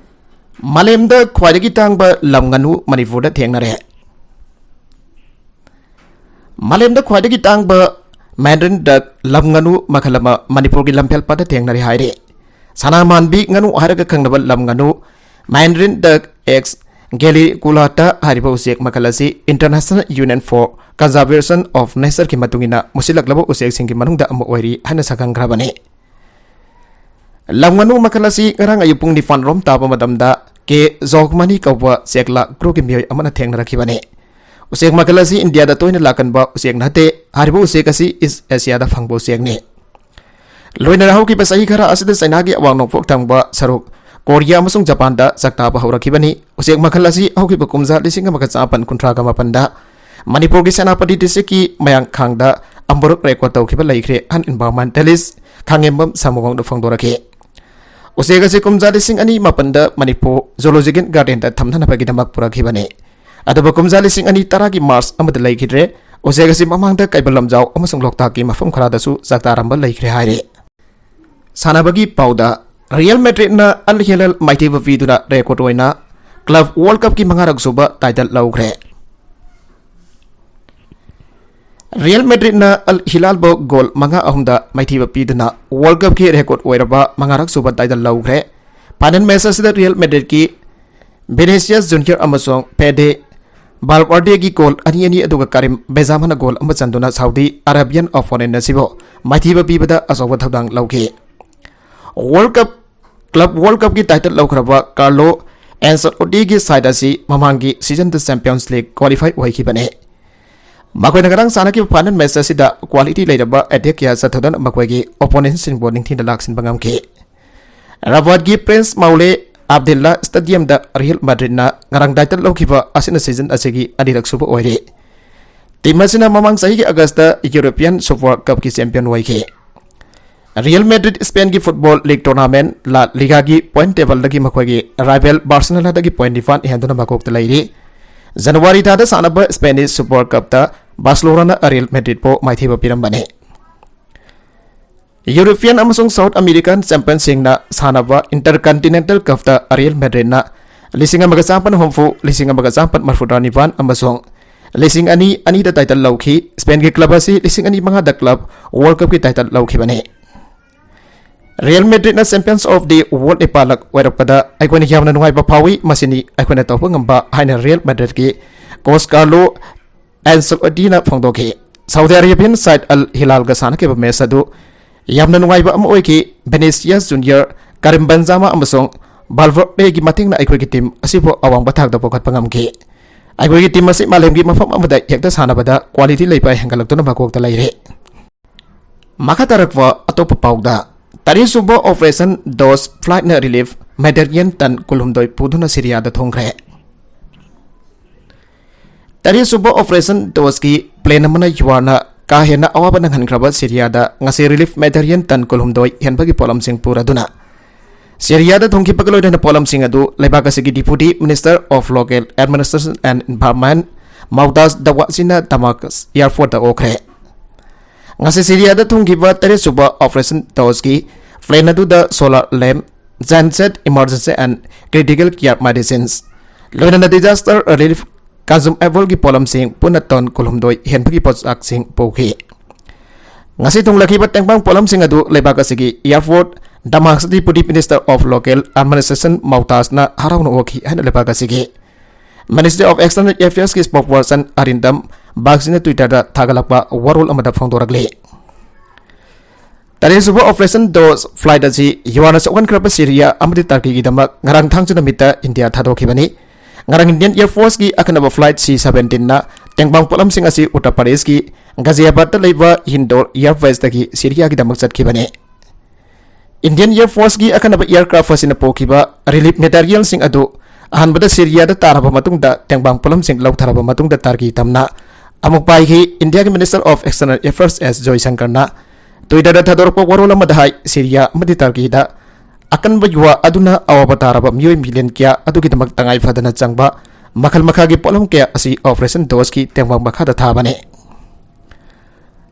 ꯃꯥꯂꯦꯝꯗ ꯈ꯭ꯋꯥꯏꯗꯒꯤ ꯇꯥꯡꯕ ꯂꯝ ꯉꯥꯅꯨ ꯃꯅꯤꯄꯨꯔꯗ ꯊꯦꯡꯅꯔꯦ꯫ ꯃꯥꯂꯦꯝꯗ ꯈ꯭ꯋꯥꯏꯗꯒꯤ ꯇꯥꯡꯕ ꯃꯦꯟꯗ꯭ꯔꯤꯟ ꯗꯛ ꯂꯝ ꯉꯥꯅꯨ ꯃꯈꯜ ꯑꯃ ꯃꯅꯤꯄꯨꯔꯒꯤ ꯂꯝꯐꯦꯜ ꯄꯥꯠꯇ ꯊꯦꯡꯅꯔꯦ ꯍꯥꯏꯔꯦ꯫ ꯁꯅꯥꯃꯥꯟꯕꯤ ꯉꯥꯅꯨ ꯍꯥꯏꯔꯒ ꯈꯪꯅꯕ ꯂꯝ ꯉꯥꯅꯨ ꯃꯦꯟꯗ꯭ꯔꯤꯟ ꯗꯛ ꯑꯦꯛꯁ ꯒꯦꯂꯤꯀꯨꯂꯥꯇꯥ ꯍꯥꯏꯔꯤꯕ ꯎꯆꯦꯛ ꯃꯈꯜ ꯑꯁꯤ International Union for Conservation of Nature ꯀꯤ ꯃꯇꯨꯡ ꯏꯟꯅ ꯃꯨꯁꯤꯜꯂꯛꯂꯕ ꯎꯆꯦꯛꯁꯤꯡꯒꯤ ꯃꯅꯨꯡꯗ ꯑꯃ ꯑꯣꯏꯔꯤ ꯍꯥꯏꯅ ꯁꯛꯈꯪꯈ꯭ꯔꯕꯅꯤ꯫ ꯂꯝ ꯉꯥꯅꯨ ꯃꯈꯜ ꯑꯁꯤ ꯉꯔꯥꯡ ꯑꯌꯨꯛ ꯄꯨꯡ ꯅꯤꯄꯥꯟ ꯔꯣꯝ ꯇꯥꯕ ꯃꯇꯝꯗ ꯀꯦ ꯖꯣꯒꯃꯅꯤ ꯀꯧꯕ ꯆꯦꯛꯂꯥ ꯒ꯭ꯔꯨꯞꯀꯤ ꯃꯤꯑꯣꯏ ꯑꯃꯅ ꯊꯦꯡꯅꯔꯛꯈꯤꯕꯅꯤ꯫ ꯎꯆꯦꯛ ꯃꯈꯜ ꯑꯁꯤ ꯏꯟꯗꯤꯌꯥꯗ ꯇꯣꯏꯅ ꯂꯥꯛꯀꯟꯕ ꯎꯆꯦꯛ ꯅꯠꯇꯦ꯫ ꯍꯥꯏꯔꯤꯕ ꯎꯆꯦꯛ ꯑꯁꯤ ꯏꯁ ꯑꯦꯁꯤꯌꯥꯗ ꯐꯪꯕ ꯎꯆꯦꯛꯅꯤ꯫ ꯂꯣꯏꯅꯅ ꯍꯧꯈꯤꯕ ꯆꯍꯤ ꯈꯔ ꯑꯁꯤꯗ ꯆꯩꯅꯥꯒꯤ ꯑꯋꯥꯡ ꯅꯣꯡꯄꯣꯛ ꯊꯪꯕ ꯁꯔꯨꯛ ꯀꯣꯔꯤꯌꯥ ꯑꯃꯁꯨꯡ ꯖꯄꯥꯟꯗ ꯆꯥꯛꯇꯥꯕ ꯍꯧꯔꯛꯈꯤꯕꯅꯤ꯫ ꯎꯆꯦꯛ ꯃꯈꯜ ꯑꯁꯤ ꯍꯧꯈꯤꯕ ꯀꯨꯝꯖꯥ ꯂꯤꯁꯤꯡ ꯑꯃꯒ ꯆꯃꯥꯄꯟ ꯀꯨꯟꯊ꯭ꯔꯥꯒ ꯃꯥꯄꯟꯗ ꯃꯅꯤꯄꯨꯔꯒꯤ ꯁꯦꯅꯥꯄꯇꯤ ꯗꯤꯁꯇ꯭ꯔꯤꯛꯀꯤ ꯃꯌꯥꯡꯈꯥꯡꯗ ꯑꯃꯨꯔꯛ ꯔꯦꯀꯣꯔꯗ ꯇꯧꯈꯤꯕ ꯂꯩꯈ꯭ꯔꯦ ꯍꯥꯏꯅ ꯏꯟꯚꯥꯏꯔꯣꯟꯃꯦꯟꯇꯦꯂꯤꯁ ꯈꯥꯉꯦꯝꯕꯝ ꯁꯥꯃꯨꯋꯥꯡꯅ ꯐꯣꯡꯗꯣꯔꯛꯈꯤ꯫ ꯎꯆꯦꯛ ꯑꯁꯤ ꯀꯨꯝꯖꯥ ꯂꯤꯁꯤꯡ ꯑꯅꯤ ꯃꯥꯄꯟꯗ ꯃꯅꯤꯄꯨꯔ ꯖꯨꯂꯣꯖꯤꯀꯦꯜ ꯒꯥꯔꯗꯦꯟꯗ ꯊꯝꯅꯅꯕꯒꯤꯗꯃꯛ ꯄꯨꯔꯛꯈꯤꯕꯅꯤ꯫ ꯑꯗꯨꯕꯨ ꯀꯨꯝꯖꯥ ꯂꯤꯁꯤꯡ ꯑꯅꯤ ꯇꯔꯥꯒꯤ ꯃꯥꯔꯆ ꯑꯃꯗ ꯂꯩꯈꯤꯗ꯭ꯔꯦ꯫ ꯎꯆꯦꯛ ꯑꯁꯤ ꯃꯃꯥꯡꯗ ꯀꯩꯕꯨꯜ ꯂꯝꯖꯥꯎ ꯑꯃꯁꯨꯡ ꯂꯣꯛꯇꯥꯛꯀꯤ ꯃꯐꯝ ꯈꯔꯗꯁꯨ ꯆꯥꯛꯇꯥꯔꯝꯕ ꯂꯩꯈ꯭ꯔꯦ ꯍꯥꯏꯔꯤ꯫ ꯁꯥꯟꯅꯕꯒꯤ ꯄꯥꯎꯗ, ꯔꯤꯌꯦꯜ ꯃꯦꯗ꯭ꯔꯤꯠꯅ ꯑꯜ ꯍꯤꯂꯥꯜ ꯃꯥꯏꯊꯤꯕ ꯄꯤꯗꯨꯅ ꯔꯦꯀꯣꯔꯗ ꯑꯣꯏꯅ ꯀ꯭ꯂꯕ ꯋꯥꯔꯜꯗ ꯀꯞꯀꯤ ꯃꯉꯥꯔꯛ ꯁꯨꯕ ꯇꯥꯏꯇꯜ ꯂꯧꯈ꯭ꯔꯦ꯫ ꯔꯤꯌꯦꯜ ꯃꯦꯗ꯭ꯔꯤꯠꯅ ꯑꯜ ꯍꯤꯂꯥꯜꯕꯨ ꯒꯣꯜ ꯃꯉꯥ ꯑꯍꯨꯝꯗ ꯃꯥꯏꯊꯤꯕ ꯄꯤꯗꯨꯅ ꯋꯥꯔꯜꯗ ꯀꯞꯀꯤ ꯔꯦꯀꯣꯔꯗ ꯑꯣꯏꯔꯕ ꯃꯉꯥꯔꯛ ꯁꯨꯕ ꯇꯥꯏꯇꯜ ꯂꯧꯈ꯭ꯔꯦ꯫ ꯐꯥꯏꯅꯦꯜ ꯃꯦꯆ ꯑꯁꯤꯗ ꯔꯤꯌꯦꯜ ꯃꯦꯗ꯭ꯔꯤꯠꯀꯤ ꯚꯤꯅꯤꯁꯤꯌꯁ ꯖꯨꯅꯤꯌꯔ ꯑꯃꯁꯨꯡ ꯐꯦꯗꯦ ꯚꯥꯜꯚꯔꯗꯦꯒꯤ ꯒꯣꯜ ꯑꯅꯤ ꯑꯅꯤ, ꯑꯗꯨꯒ ꯀꯔꯤꯝ ꯕꯦꯟꯖꯦꯃꯥꯅ ꯒꯣꯜ ꯑꯃ ꯆꯟꯗꯨꯅ ꯁꯥꯎꯗꯤ ꯑꯔꯥꯕꯤꯌꯥꯟ ꯑꯣꯄꯣꯅꯦꯟꯠ ꯑꯁꯤꯕꯨ ꯃꯥꯏꯊꯤꯕ ꯄꯤꯕꯗ ꯑꯆꯧꯕ ꯊꯧꯗꯥꯡ ꯂꯧꯈꯤ꯫ ꯋꯥꯔꯜꯗ ꯀꯞ, ꯀ꯭ꯂꯕ ꯋꯥꯔꯜꯗ ꯀꯞꯀꯤ ꯇꯥꯏꯇꯜ ꯂꯧꯈ꯭ꯔꯕ ꯀꯥꯔꯂꯣ ꯑꯦꯟꯆꯦꯂꯣꯇꯤꯒꯤ ꯁꯥꯏꯗ ꯑꯁꯤ ꯃꯃꯥꯡꯒꯤ ꯁꯤꯖꯟꯗ ꯆꯦꯝꯄꯤꯌꯟꯁ ꯂꯤꯒ ꯀ꯭ꯋꯥꯂꯤꯐꯥꯏ ꯑꯣꯏꯈꯤꯕꯅꯤ꯫ ꯃꯈꯣꯏꯅ ꯉꯔꯥꯡ ꯁꯥꯟꯅꯈꯤꯕ ꯐꯥꯏꯅꯦꯜ ꯃꯦꯆ ꯑꯁꯤꯗ ꯀ꯭ꯋꯥꯂꯤꯇꯤ ꯂꯩꯔꯕ ꯑꯦꯇꯦꯛ ꯀꯌꯥ ꯆꯠꯊꯗꯨꯅ ꯃꯈꯣꯏꯒꯤ ꯑꯣꯄꯣꯅꯦꯟꯁꯤꯡꯕꯨ ꯅꯤꯡꯊꯤꯅ ꯂꯥꯛꯁꯤꯟꯕ ꯉꯝꯈꯤ꯫ ꯔꯕꯥꯠꯀꯤ ꯄ꯭ꯔꯤꯟꯁ ꯃꯥꯎꯂꯦ ꯑꯕꯗꯤꯜꯂꯥ ꯁ꯭ꯇꯦꯗꯤꯌꯝꯗ ꯔꯤꯌꯦꯜ ꯃꯦꯗ꯭ꯔꯤꯠꯅ ꯉꯔꯥꯡ ꯇꯥꯏꯇꯜ ꯂꯧꯈꯤꯕ ꯑꯁꯤꯅ ꯁꯤꯖꯟ ꯑꯁꯤꯒꯤ ꯑꯅꯤꯔꯛ ꯁꯨꯕ ꯑꯣꯏꯔꯤ꯫ ꯇꯤꯝ ꯑꯁꯤꯅ ꯃꯃꯥꯡ ꯆꯍꯤꯒꯤ ꯑꯒꯁꯇ ꯌꯨꯔꯣꯄꯤꯌꯟ ꯁꯨꯄꯔ ꯀꯞꯀꯤ ꯆꯦꯝꯄꯤꯌꯟ ꯑꯣꯏꯈꯤ꯫ ꯔꯤꯌꯦꯜ ꯃꯦꯗ꯭ꯔꯤꯠ ꯁ꯭ꯄꯦꯟꯒꯤ ꯐꯨꯠꯕꯣꯜ ꯂꯤꯒ ꯇꯣꯔꯅꯥꯃꯦꯟ ꯂꯥ ꯂꯤꯒꯥꯒꯤ ꯄꯣꯏꯟ ꯇꯦꯕꯜꯗꯒꯤ ꯃꯈꯣꯏꯒꯤ ꯔꯥꯏꯕꯦꯜ ꯕꯥꯔꯁꯦꯂꯣꯅꯥꯗꯒꯤ ꯄꯣꯏꯟ ꯅꯤꯄꯥꯟ ꯍꯦꯟꯗꯨꯅ ꯃꯀꯣꯛꯇ ꯂꯩꯔꯤ꯫ ꯖꯅꯋꯥꯔꯤ ꯊꯥꯗ ꯁꯥꯟꯅꯕ ꯁ꯭ꯄꯦꯅꯤꯁ ꯁꯨꯄꯔ ꯀꯞꯇ ꯕꯥꯔꯁꯦꯂꯣꯅꯥꯅ ꯔꯤꯌꯦꯜ ꯃꯦꯗ꯭ꯔꯤꯠꯄꯨ ꯃꯥꯏꯊꯤꯕ ꯄꯤꯔꯝꯕꯅꯤ꯫ ꯌꯨꯔꯣꯄꯤꯌꯟ ꯑꯃꯁꯨꯡ ꯁꯥꯎꯠ ꯑꯃꯦꯔꯤꯀꯥꯟ ꯆꯦꯝꯄꯤꯌꯟꯁꯤꯡꯅ ꯁꯥꯟꯅꯕ ꯏꯟꯇꯔꯀꯟꯇꯤꯅꯦꯟꯇꯜ ꯀꯞꯇ ꯔꯤꯌꯦꯜ ꯃꯦꯗ꯭ꯔꯤꯠꯅ ꯂꯤꯁꯤꯡ ꯑꯃꯒ ꯆꯥꯃꯥꯄꯟ ꯍꯨꯝꯐꯨ, ꯂꯤꯁꯤꯡ ꯑꯃꯒ ꯆꯥꯃꯥꯄꯟ ꯃꯔꯤꯐꯨꯇꯔꯥ ꯅꯤꯄꯥꯟ ꯑꯃꯁꯨꯡ ꯂꯤꯁꯤꯡ ꯑꯅꯤ ꯑꯅꯤꯗ ꯇꯥꯏꯇꯜ ꯂꯧꯈꯤ꯫ ꯁ꯭ꯄꯦꯟꯒꯤ ꯀ꯭ꯂꯕ ꯑꯁꯤ ꯂꯤꯁꯤꯡ ꯑꯅꯤ ꯃꯉꯥꯗ ꯀ꯭ꯂꯕ ꯋꯥꯔꯜ ꯀꯞꯀꯤ ꯇꯥꯏꯇꯜ ꯂꯧꯈꯤꯕꯅꯤ꯫ ꯔꯤꯌꯦꯜ ꯃꯦꯗ꯭ꯔꯤꯠꯅ ꯆꯦꯝꯄꯤꯌꯟꯁ ꯑꯣꯐ ꯗꯤ ꯋꯥꯔꯜ ꯅꯤꯄꯥꯜꯂꯛ ꯑꯣꯏꯔꯛꯄꯗ ꯑꯩꯈꯣꯏꯅ ꯌꯥꯝꯅ ꯅꯨꯡꯉꯥꯏꯕ ꯐꯥꯎꯏ꯫ ꯃꯁꯤꯅꯤ ꯑꯩꯈꯣꯏꯅ ꯇꯧꯕ ꯉꯝꯕ ꯍꯥꯏꯅ ꯔꯤꯌꯦꯜ ꯃꯦꯗ꯭ꯔꯤꯠꯀꯤ ꯀꯣꯆ ꯀꯥꯔꯂꯣ ꯑꯦꯟꯁꯦꯂꯣꯇꯤꯅ ꯐꯣꯡꯗꯣꯛꯈꯤ꯫ ꯁꯥꯎꯗꯤ ꯑꯔꯦꯕꯤꯌꯟ ꯁꯥꯏꯠ ꯑꯜ ꯍꯤꯂꯥꯜꯒ ꯁꯥꯟꯅꯈꯤꯕ ꯃꯦꯆ ꯑꯗꯨ ꯌꯥꯝꯅ ꯅꯨꯡꯉꯥꯏꯕ ꯑꯃ ꯑꯣꯏꯈꯤ꯫ ꯚꯤꯅꯤꯁꯤꯌꯁ ꯖꯨꯅꯤꯌꯔ, ꯀꯔꯤꯝ ꯕꯦꯟꯖꯥꯃꯥ ꯑꯃꯁꯨꯡ ꯚꯥꯜꯚꯔꯗꯦꯒꯤ ꯃꯇꯦꯡꯅ ꯑꯩꯈꯣꯏꯒꯤ ꯇꯤꯝ ꯑꯁꯤꯕꯨ ꯑꯋꯥꯡꯕ ꯊꯥꯛꯇ ꯄꯨꯈꯠꯄ ꯉꯝꯈꯤ꯫ ꯑꯩꯈꯣꯏꯒꯤ ꯇꯤꯝ ꯑꯁꯤ ꯃꯥꯂꯦꯝꯒꯤ ꯃꯐꯝ ꯑꯃꯗ ꯍꯦꯛꯇ ꯁꯥꯟꯅꯕꯗ ꯀ꯭ꯋꯥꯂꯤꯇꯤ ꯂꯩꯕ ꯍꯦꯟꯒꯠꯂꯛꯇꯨꯅ ꯃꯀꯣꯛꯇ ꯂꯩꯔꯦ꯫ ꯃꯈꯥ ꯇꯥꯔꯛꯄ ꯑꯇꯣꯞꯄ ꯄꯥꯎꯗ, ꯇꯔꯦꯠꯁꯨꯕ ꯑꯣꯄꯔꯦꯁꯟ ꯗꯣꯁ ꯐ꯭ꯂꯥꯏꯠꯅ ꯔꯤꯂꯤꯐ ꯃꯦꯗꯤꯇꯔꯦꯅꯤꯌꯟ ꯇꯟ ꯀꯨꯟꯍꯨꯝꯗꯣꯏ ꯄꯨꯗꯨꯅ ꯁꯤꯔꯤꯌꯥꯗ ꯊꯨꯡꯈ꯭ꯔꯦ꯫ ꯇꯔꯦꯠꯁꯨꯕ ꯑꯣꯄꯔꯦꯁꯟ ꯗꯣꯁꯀꯤ ꯄ꯭ꯂꯦꯟ ꯑꯃꯅ ꯌꯨ ꯑꯥꯔꯅ ꯀꯥ ꯍꯦꯟꯅ ꯑꯋꯥꯕ ꯅꯪꯍꯟꯈ꯭ꯔꯕ ꯁꯤꯔꯤꯌꯥꯗ ꯉꯁꯤ ꯔꯤꯂꯤꯐ ꯃꯦꯗꯤꯇꯔꯦꯅꯤꯌꯟ ꯇꯟ ꯀꯨꯟꯍꯨꯝꯗꯣꯏ ꯍꯦꯟꯕꯒꯤ ꯄꯣꯠꯂꯝꯁꯤꯡ ꯄꯨꯔꯗꯨꯅ ꯁꯤꯔꯤꯌꯥꯗ ꯊꯨꯡꯈꯤꯕꯒ ꯂꯣꯏꯅꯅ ꯄꯣꯠꯂꯝꯁꯤꯡ ꯑꯗꯨ ꯂꯩꯕꯥꯛ ꯑꯁꯤꯒꯤ Deputy Minister of Local Administration and Environment ꯃꯧꯇꯥꯖ ꯗꯋꯥꯁꯤꯅ ꯗꯃꯥꯁꯀꯁ ꯑꯦꯌꯔꯄꯣꯔꯠꯇ ꯑꯣꯛꯈ꯭ꯔꯦ꯫ ꯉꯁꯤ ꯁꯤꯔꯤꯌꯥꯗ ꯊꯨꯡꯈꯤꯕ ꯇꯔꯦꯠꯁꯨꯕ ꯑꯣꯄꯔꯦꯁꯟ ꯗꯣꯁꯀꯤ ꯄ꯭ꯂꯦꯟ ꯑꯗꯨꯗ solar lamp, genset, emergency and critical care medicines, ꯂꯣꯏꯅꯅ disaster relief consumableꯒꯤ ꯄꯣꯠꯂꯝꯁꯤꯡ ꯄꯨꯟꯅ ꯇꯟ ꯀꯨꯟꯍꯨꯝꯗꯣꯏ ꯍꯦꯟꯕꯒꯤ ꯄꯣꯠꯁꯛꯁꯤꯡ ꯄꯨꯈꯤ꯫ ꯉꯁꯤ ꯊꯨꯡꯂꯈꯤꯕ ꯇꯦꯡꯕꯥꯡ ꯄꯣꯠꯂꯝꯁꯤꯡ ꯑꯗꯨ ꯂꯩꯕꯥꯛ ꯑꯁꯤꯒꯤ airport Damascus Deputy Minister of Local Administration ꯃꯧꯇꯥꯖꯅ ꯍꯔꯥꯎꯅ ꯑꯣꯛꯈꯤ ꯍꯥꯏꯅ ꯂꯩꯕꯥꯛ ꯑꯁꯤꯒꯤ Ministry of External Affairsꯀꯤ spokesperson ꯑꯔꯤꯟꯗꯝ ꯕꯥꯒꯆꯤꯅ Twitterꯗ ꯊꯥꯒꯠꯂꯛꯄ ꯋꯥꯔꯣꯜ ꯑꯃꯗ ꯐꯣꯡꯗꯣꯔꯛꯂꯤ꯫ ꯇꯔꯦꯠꯁꯨꯕ ꯑꯣꯄꯔꯦꯁꯟ ꯗꯣꯁ ꯐ꯭ꯂꯥꯏꯠ ꯑꯁꯤ ꯌꯨ ꯑꯥꯔꯅ ꯁꯣꯛꯍꯟꯈ꯭ꯔꯕ ꯁꯤꯔꯤꯌꯥ ꯑꯃꯗꯤ ꯇꯔꯀꯤꯒꯤꯗꯃꯛ ꯉꯔꯥꯡ ꯊꯥꯡꯖ ꯅꯨꯃꯤꯠꯇ ꯏꯟꯗꯤꯌꯥ ꯊꯥꯗꯣꯛꯈꯤꯕꯅꯤ꯫ ꯉꯔꯥꯡ ꯏꯟꯗꯤꯌꯟ ꯑꯦꯌꯔ ꯐꯣꯔꯁꯀꯤ ꯑꯈꯟꯅꯕ ꯐ꯭ꯂꯥꯏꯠ ꯁꯤ ꯁꯚꯦꯟꯇꯤꯟꯅ ꯇꯦꯡꯕꯥꯡ ꯄꯣꯠꯂꯝꯁꯤꯡ ꯑꯁꯤ ꯎꯠꯇꯔ ꯄ꯭ꯔꯗꯦꯁꯀꯤ ꯒꯥꯖꯤꯌꯥꯕꯥꯗꯇ ꯂꯩꯕ ꯍꯤꯟꯗꯣꯔ ꯑꯦꯌꯔ ꯕꯦꯁꯇꯒꯤ ꯁꯤꯔꯤꯌꯥꯒꯤꯗꯃꯛ ꯆꯠꯈꯤꯕꯅꯤ꯫ ꯏꯟꯗꯤꯌꯟ ꯑꯦꯌꯔ ꯐꯣꯔꯁꯀꯤ ꯑꯈꯟꯅꯕ ꯑꯦꯌꯔꯀ꯭ꯔꯥꯐ ꯑꯁꯤꯅ ꯄꯨꯈꯤꯕ ꯔꯤꯂꯤꯐ ꯃꯦꯇꯔꯤꯌꯦꯜꯁꯤꯡ ꯑꯗꯨ ꯑꯍꯥꯟꯕꯗ ꯁꯤꯔꯤꯌꯥꯗ ꯇꯥꯔꯕ ꯃꯇꯨꯡꯗ ꯇꯦꯡꯕꯥꯡ ꯄꯣꯠꯂꯝꯁꯤꯡ ꯂꯧꯊꯔꯕ ꯃꯇꯨꯡꯗ ꯇꯔꯀꯤ ꯇꯝꯅ ꯑꯃꯨꯛ ꯄꯥꯏꯈꯤ꯫ ꯏꯟꯗꯤꯌꯥꯒꯤ ꯃꯤꯅꯤꯁꯇꯔ ꯑꯣꯐ ꯑꯦꯛꯁꯇꯔꯅꯦꯜ ꯑꯦꯐꯤꯌꯔꯁ ꯑꯦꯁ ꯖꯣꯏꯁꯪꯀꯔꯅ ꯇ꯭ꯋꯤꯇꯔꯗ ꯊꯥꯗꯣꯔꯛꯄ ꯋꯥꯔꯣꯜ ꯑꯃꯗ ꯍꯥꯏ, ꯁꯤꯔꯤꯌꯥ ꯑꯃꯗꯤ ꯇꯔꯀꯤꯗ ꯑꯀꯟꯕ ꯌꯨꯋꯥ ꯑꯗꯨꯅ ꯑꯋꯥꯕ ꯇꯥꯔꯕ ꯃꯤꯑꯣꯏ ꯃꯤꯂꯤꯌꯟ ꯀꯌꯥ ꯑꯗꯨꯒꯤꯗꯃꯛ ꯇꯉꯥꯏ ꯐꯗꯅ ꯆꯪꯕ ꯃꯈꯜ ꯃꯈꯥꯒꯤ ꯄꯣꯠꯂꯝ ꯀꯌꯥ ꯑꯁꯤ ꯑꯣꯄꯔꯦꯁꯟ ꯗꯣꯁꯀꯤ ꯇꯦꯡꯕꯥꯡ ꯃꯈꯥꯗ ꯊꯥꯕꯅꯤ꯫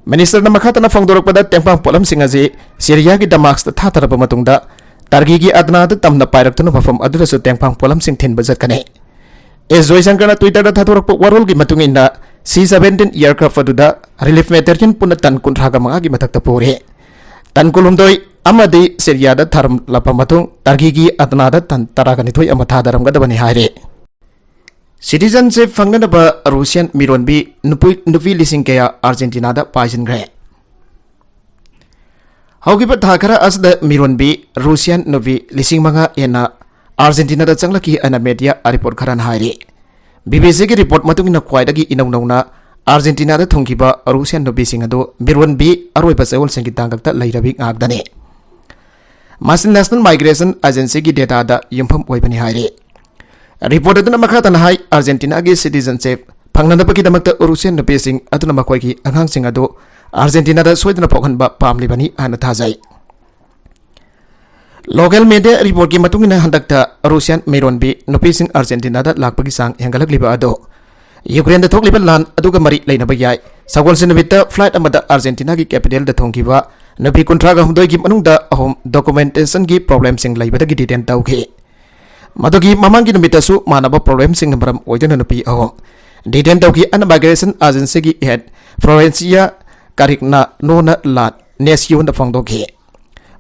ꯃꯤꯅꯤꯁꯇꯔꯅ ꯃꯈꯥ ꯇꯥꯅ ꯐꯣꯡꯗꯣꯔꯛꯄꯗ, ꯇꯦꯡꯕꯥꯡ ꯄꯣꯠꯂꯝꯁꯤꯡ ꯑꯁꯤ ꯁꯤꯔꯤꯌꯥꯒꯤ ꯗꯃꯥꯁꯇ ꯊꯥꯊꯔꯕ ꯃꯇꯨꯡꯗ ꯇꯔꯀꯤꯒꯤ ꯑꯗꯅꯥꯗ ꯇꯝꯅ ꯄꯥꯏꯔꯛꯇꯨꯅ ꯃꯐꯝ ꯑꯗꯨꯗꯁꯨ ꯇꯦꯡꯕꯥꯡ ꯄꯣꯠꯂꯝꯁꯤꯡ ꯊꯤꯟꯕ ꯆꯠꯀꯅꯤ꯫ ꯑꯦꯁ ꯖꯣꯏꯁꯪꯀꯔꯅ ꯇ꯭ꯋꯤꯇꯔꯗ ꯊꯥꯗꯣꯔꯛꯄ ꯋꯥꯔꯣꯜꯒꯤ ꯃꯇꯨꯡ ꯏꯟꯅ, ꯁꯤ ꯁꯚꯦꯟꯇꯤꯟ ꯑꯦꯌꯔꯀ꯭ꯔꯥꯐ ꯑꯗꯨꯗ ꯔꯤꯂꯤꯐ ꯃꯦꯇꯔꯤꯌꯦꯜ ꯄꯨꯟꯅ ꯇꯟ ꯀꯨꯟꯊ꯭ꯔꯥꯒ ꯃꯉꯥꯒꯤ ꯃꯊꯛꯇ ꯄꯨꯔꯦ꯫ ꯇꯟ ꯀꯨꯟꯍꯨꯝꯗꯣꯏ ꯑꯃꯗꯤ ꯁꯤꯔꯤꯌꯥꯗ ꯊꯥꯔꯝꯂꯕ ꯃꯇꯨꯡ ꯇꯔꯀꯤꯒꯤ ꯑꯗꯅꯥꯗ ꯇꯟ ꯇꯔꯥꯒ ꯅꯤꯊꯣꯏ ꯑꯃ ꯊꯥꯗꯔꯝꯒꯗꯕꯅꯤ ꯍꯥꯏꯔꯦ꯫ ꯁꯤꯇꯤꯖꯟꯁꯤꯞ ꯐꯪꯅꯅꯕ ꯔꯨꯁꯤꯌꯥꯟ ꯃꯤꯔꯣꯟꯕꯤ ꯅꯨꯄꯤ, ꯅꯨꯄꯤ ꯂꯤꯁꯤꯡ ꯀꯌꯥ ꯑꯥꯔꯖꯦꯟꯇꯤꯅꯥꯗ ꯄꯥꯏꯁꯤꯟꯈ꯭ꯔꯦ꯫ ꯍꯧꯈꯤꯕ ꯊꯥ ꯈꯔ ꯑꯁꯤꯗ ꯃꯤꯔꯣꯟꯕꯤ ꯔꯨꯁꯤꯌꯥꯟ ꯅꯨꯄꯤ ꯂꯤꯁꯤꯡ ꯃꯉꯥ ꯍꯦꯟꯅ ꯑꯥꯔꯖꯦꯟꯇꯤꯅꯥꯗ ꯆꯪꯂꯛꯈꯤ ꯍꯥꯏꯅ ꯃꯦꯗꯤꯌꯥ ꯔꯤꯄꯣꯔꯠ ꯈꯔꯅ ꯍꯥꯏꯔꯤ꯫ ꯕꯤ ꯕꯤ ꯁꯤꯒꯤ ꯔꯤꯄꯣꯔꯠ ꯃꯇꯨꯡ ꯏꯟꯅ, ꯈ꯭ꯋꯥꯏꯗꯒꯤ ꯏꯅꯧ ꯅꯧꯅ ꯑꯥꯔꯖꯦꯟꯇꯤꯅꯥꯗ ꯊꯨꯡꯈꯤꯕ ꯔꯨꯁꯤꯌꯥꯟ ꯅꯨꯄꯤꯁꯤꯡ ꯑꯗꯨ ꯃꯤꯔꯣꯟꯕꯤ ꯑꯔꯣꯏꯕ ꯆꯌꯣꯜꯁꯤꯡꯒꯤ ꯇꯥꯡꯀꯛꯇ ꯂꯩꯔꯕꯤ ꯉꯥꯛꯇꯅꯤ꯫ ꯃꯁꯤ ꯅꯦꯁꯅꯦꯜ ꯃꯥꯏꯒ꯭ꯔꯦꯁꯟ ꯑꯦꯖꯦꯟꯁꯤꯒꯤ ꯗꯦꯇꯥꯗ ꯌꯨꯝꯐꯝ ꯑꯣꯏꯕꯅꯤ ꯍꯥꯏꯔꯤ꯫ ꯔꯤꯄꯣꯔꯠ ꯑꯗꯨꯅ ꯃꯈꯥ ꯇꯥꯅ ꯍꯥꯏ, ꯑꯥꯔꯖꯦꯟꯇꯤꯅꯥꯒꯤ ꯁꯤꯇꯤꯖꯟꯁꯤꯞ ꯐꯪꯅꯅꯕꯒꯤꯗꯃꯛꯇ ꯔꯨꯁꯤꯌꯟ ꯅꯨꯄꯤꯁꯤꯡ ꯑꯗꯨꯅ ꯃꯈꯣꯏꯒꯤ ꯑꯉꯥꯡꯁꯤꯡ ꯑꯗꯨ ꯑꯥꯔꯖꯦꯟꯇꯤꯅꯥꯗ ꯁꯣꯏꯗꯅ ꯄꯣꯛꯍꯟꯕ ꯄꯥꯝꯂꯤꯕꯅꯤ ꯍꯥꯏꯅ ꯊꯥꯖꯩ꯫ ꯂꯣꯀꯦꯜ ꯃꯦꯗꯤꯌꯥ ꯔꯤꯄꯣꯔꯠꯀꯤ ꯃꯇꯨꯡ ꯏꯟꯅ, ꯍꯟꯗꯛꯇ ꯔꯨꯁꯤꯌꯟ ꯃꯤꯔꯣꯟꯕꯤ ꯅꯨꯄꯤꯁꯤꯡ ꯑꯥꯔꯖꯦꯟꯇꯤꯅꯥꯗ ꯂꯥꯛꯄꯒꯤ ꯆꯥꯡ ꯍꯦꯟꯒꯠꯂꯛꯂꯤꯕ ꯑꯗꯨ ꯌꯨꯀ꯭ꯔꯦꯟꯗ ꯊꯣꯛꯂꯤꯕ ꯂꯥꯟ ꯑꯗꯨꯒ ꯃꯔꯤ ꯂꯩꯅꯕ ꯌꯥꯏ꯫ ꯁꯒꯣꯜꯁꯦꯟ ꯅꯨꯃꯤꯠꯇ ꯐ꯭ꯂꯥꯏꯠ ꯑꯃꯗ ꯑꯥꯔꯖꯦꯟꯇꯤꯅꯥꯒꯤ ꯀꯦꯄꯤꯇꯦꯜꯗ ꯊꯨꯡꯈꯤꯕ ꯅꯨꯄꯤ ꯀꯨꯟꯊ꯭ꯔꯥꯒ ꯍꯨꯝꯗꯣꯏꯒꯤ ꯃꯅꯨꯡꯗ ꯑꯍꯨꯝ ꯗꯣꯀꯨꯃꯦꯟꯇꯦꯁꯟꯒꯤ ꯄ꯭ꯔꯣꯕ꯭ꯂꯦꯝꯁꯤꯡ ꯂꯩꯕꯗꯒꯤ ꯗꯤꯇꯦꯟ ꯇꯧꯈꯤ꯫ ꯃꯗꯨꯒꯤ ꯃꯃꯥꯡꯒꯤ ꯅꯨꯃꯤꯠꯇꯁꯨ ꯃꯥꯟꯅꯕ ꯄ꯭ꯔꯣꯕ꯭ꯂꯦꯝꯁꯤꯡꯅ ꯃꯔꯝ ꯑꯣꯏꯗꯨꯅ ꯅꯨꯄꯤ ꯑꯍꯨꯝ ꯗꯤꯇꯦꯟ ꯇꯧꯈꯤ ꯍꯥꯏꯅ ꯃꯥꯏꯒ꯭ꯔꯦꯁꯟ ꯑꯦꯖꯦꯟꯁꯤꯒꯤ ꯍꯦꯗ ꯐ꯭ꯂꯣꯔꯦꯟꯁꯤꯌꯥ ꯀꯥꯔꯤꯛꯅꯥꯅꯣꯅ ꯂꯥꯟ ꯅꯦꯁꯤꯌꯣꯟꯗ ꯐꯣꯡꯗꯣꯛꯈꯤ꯫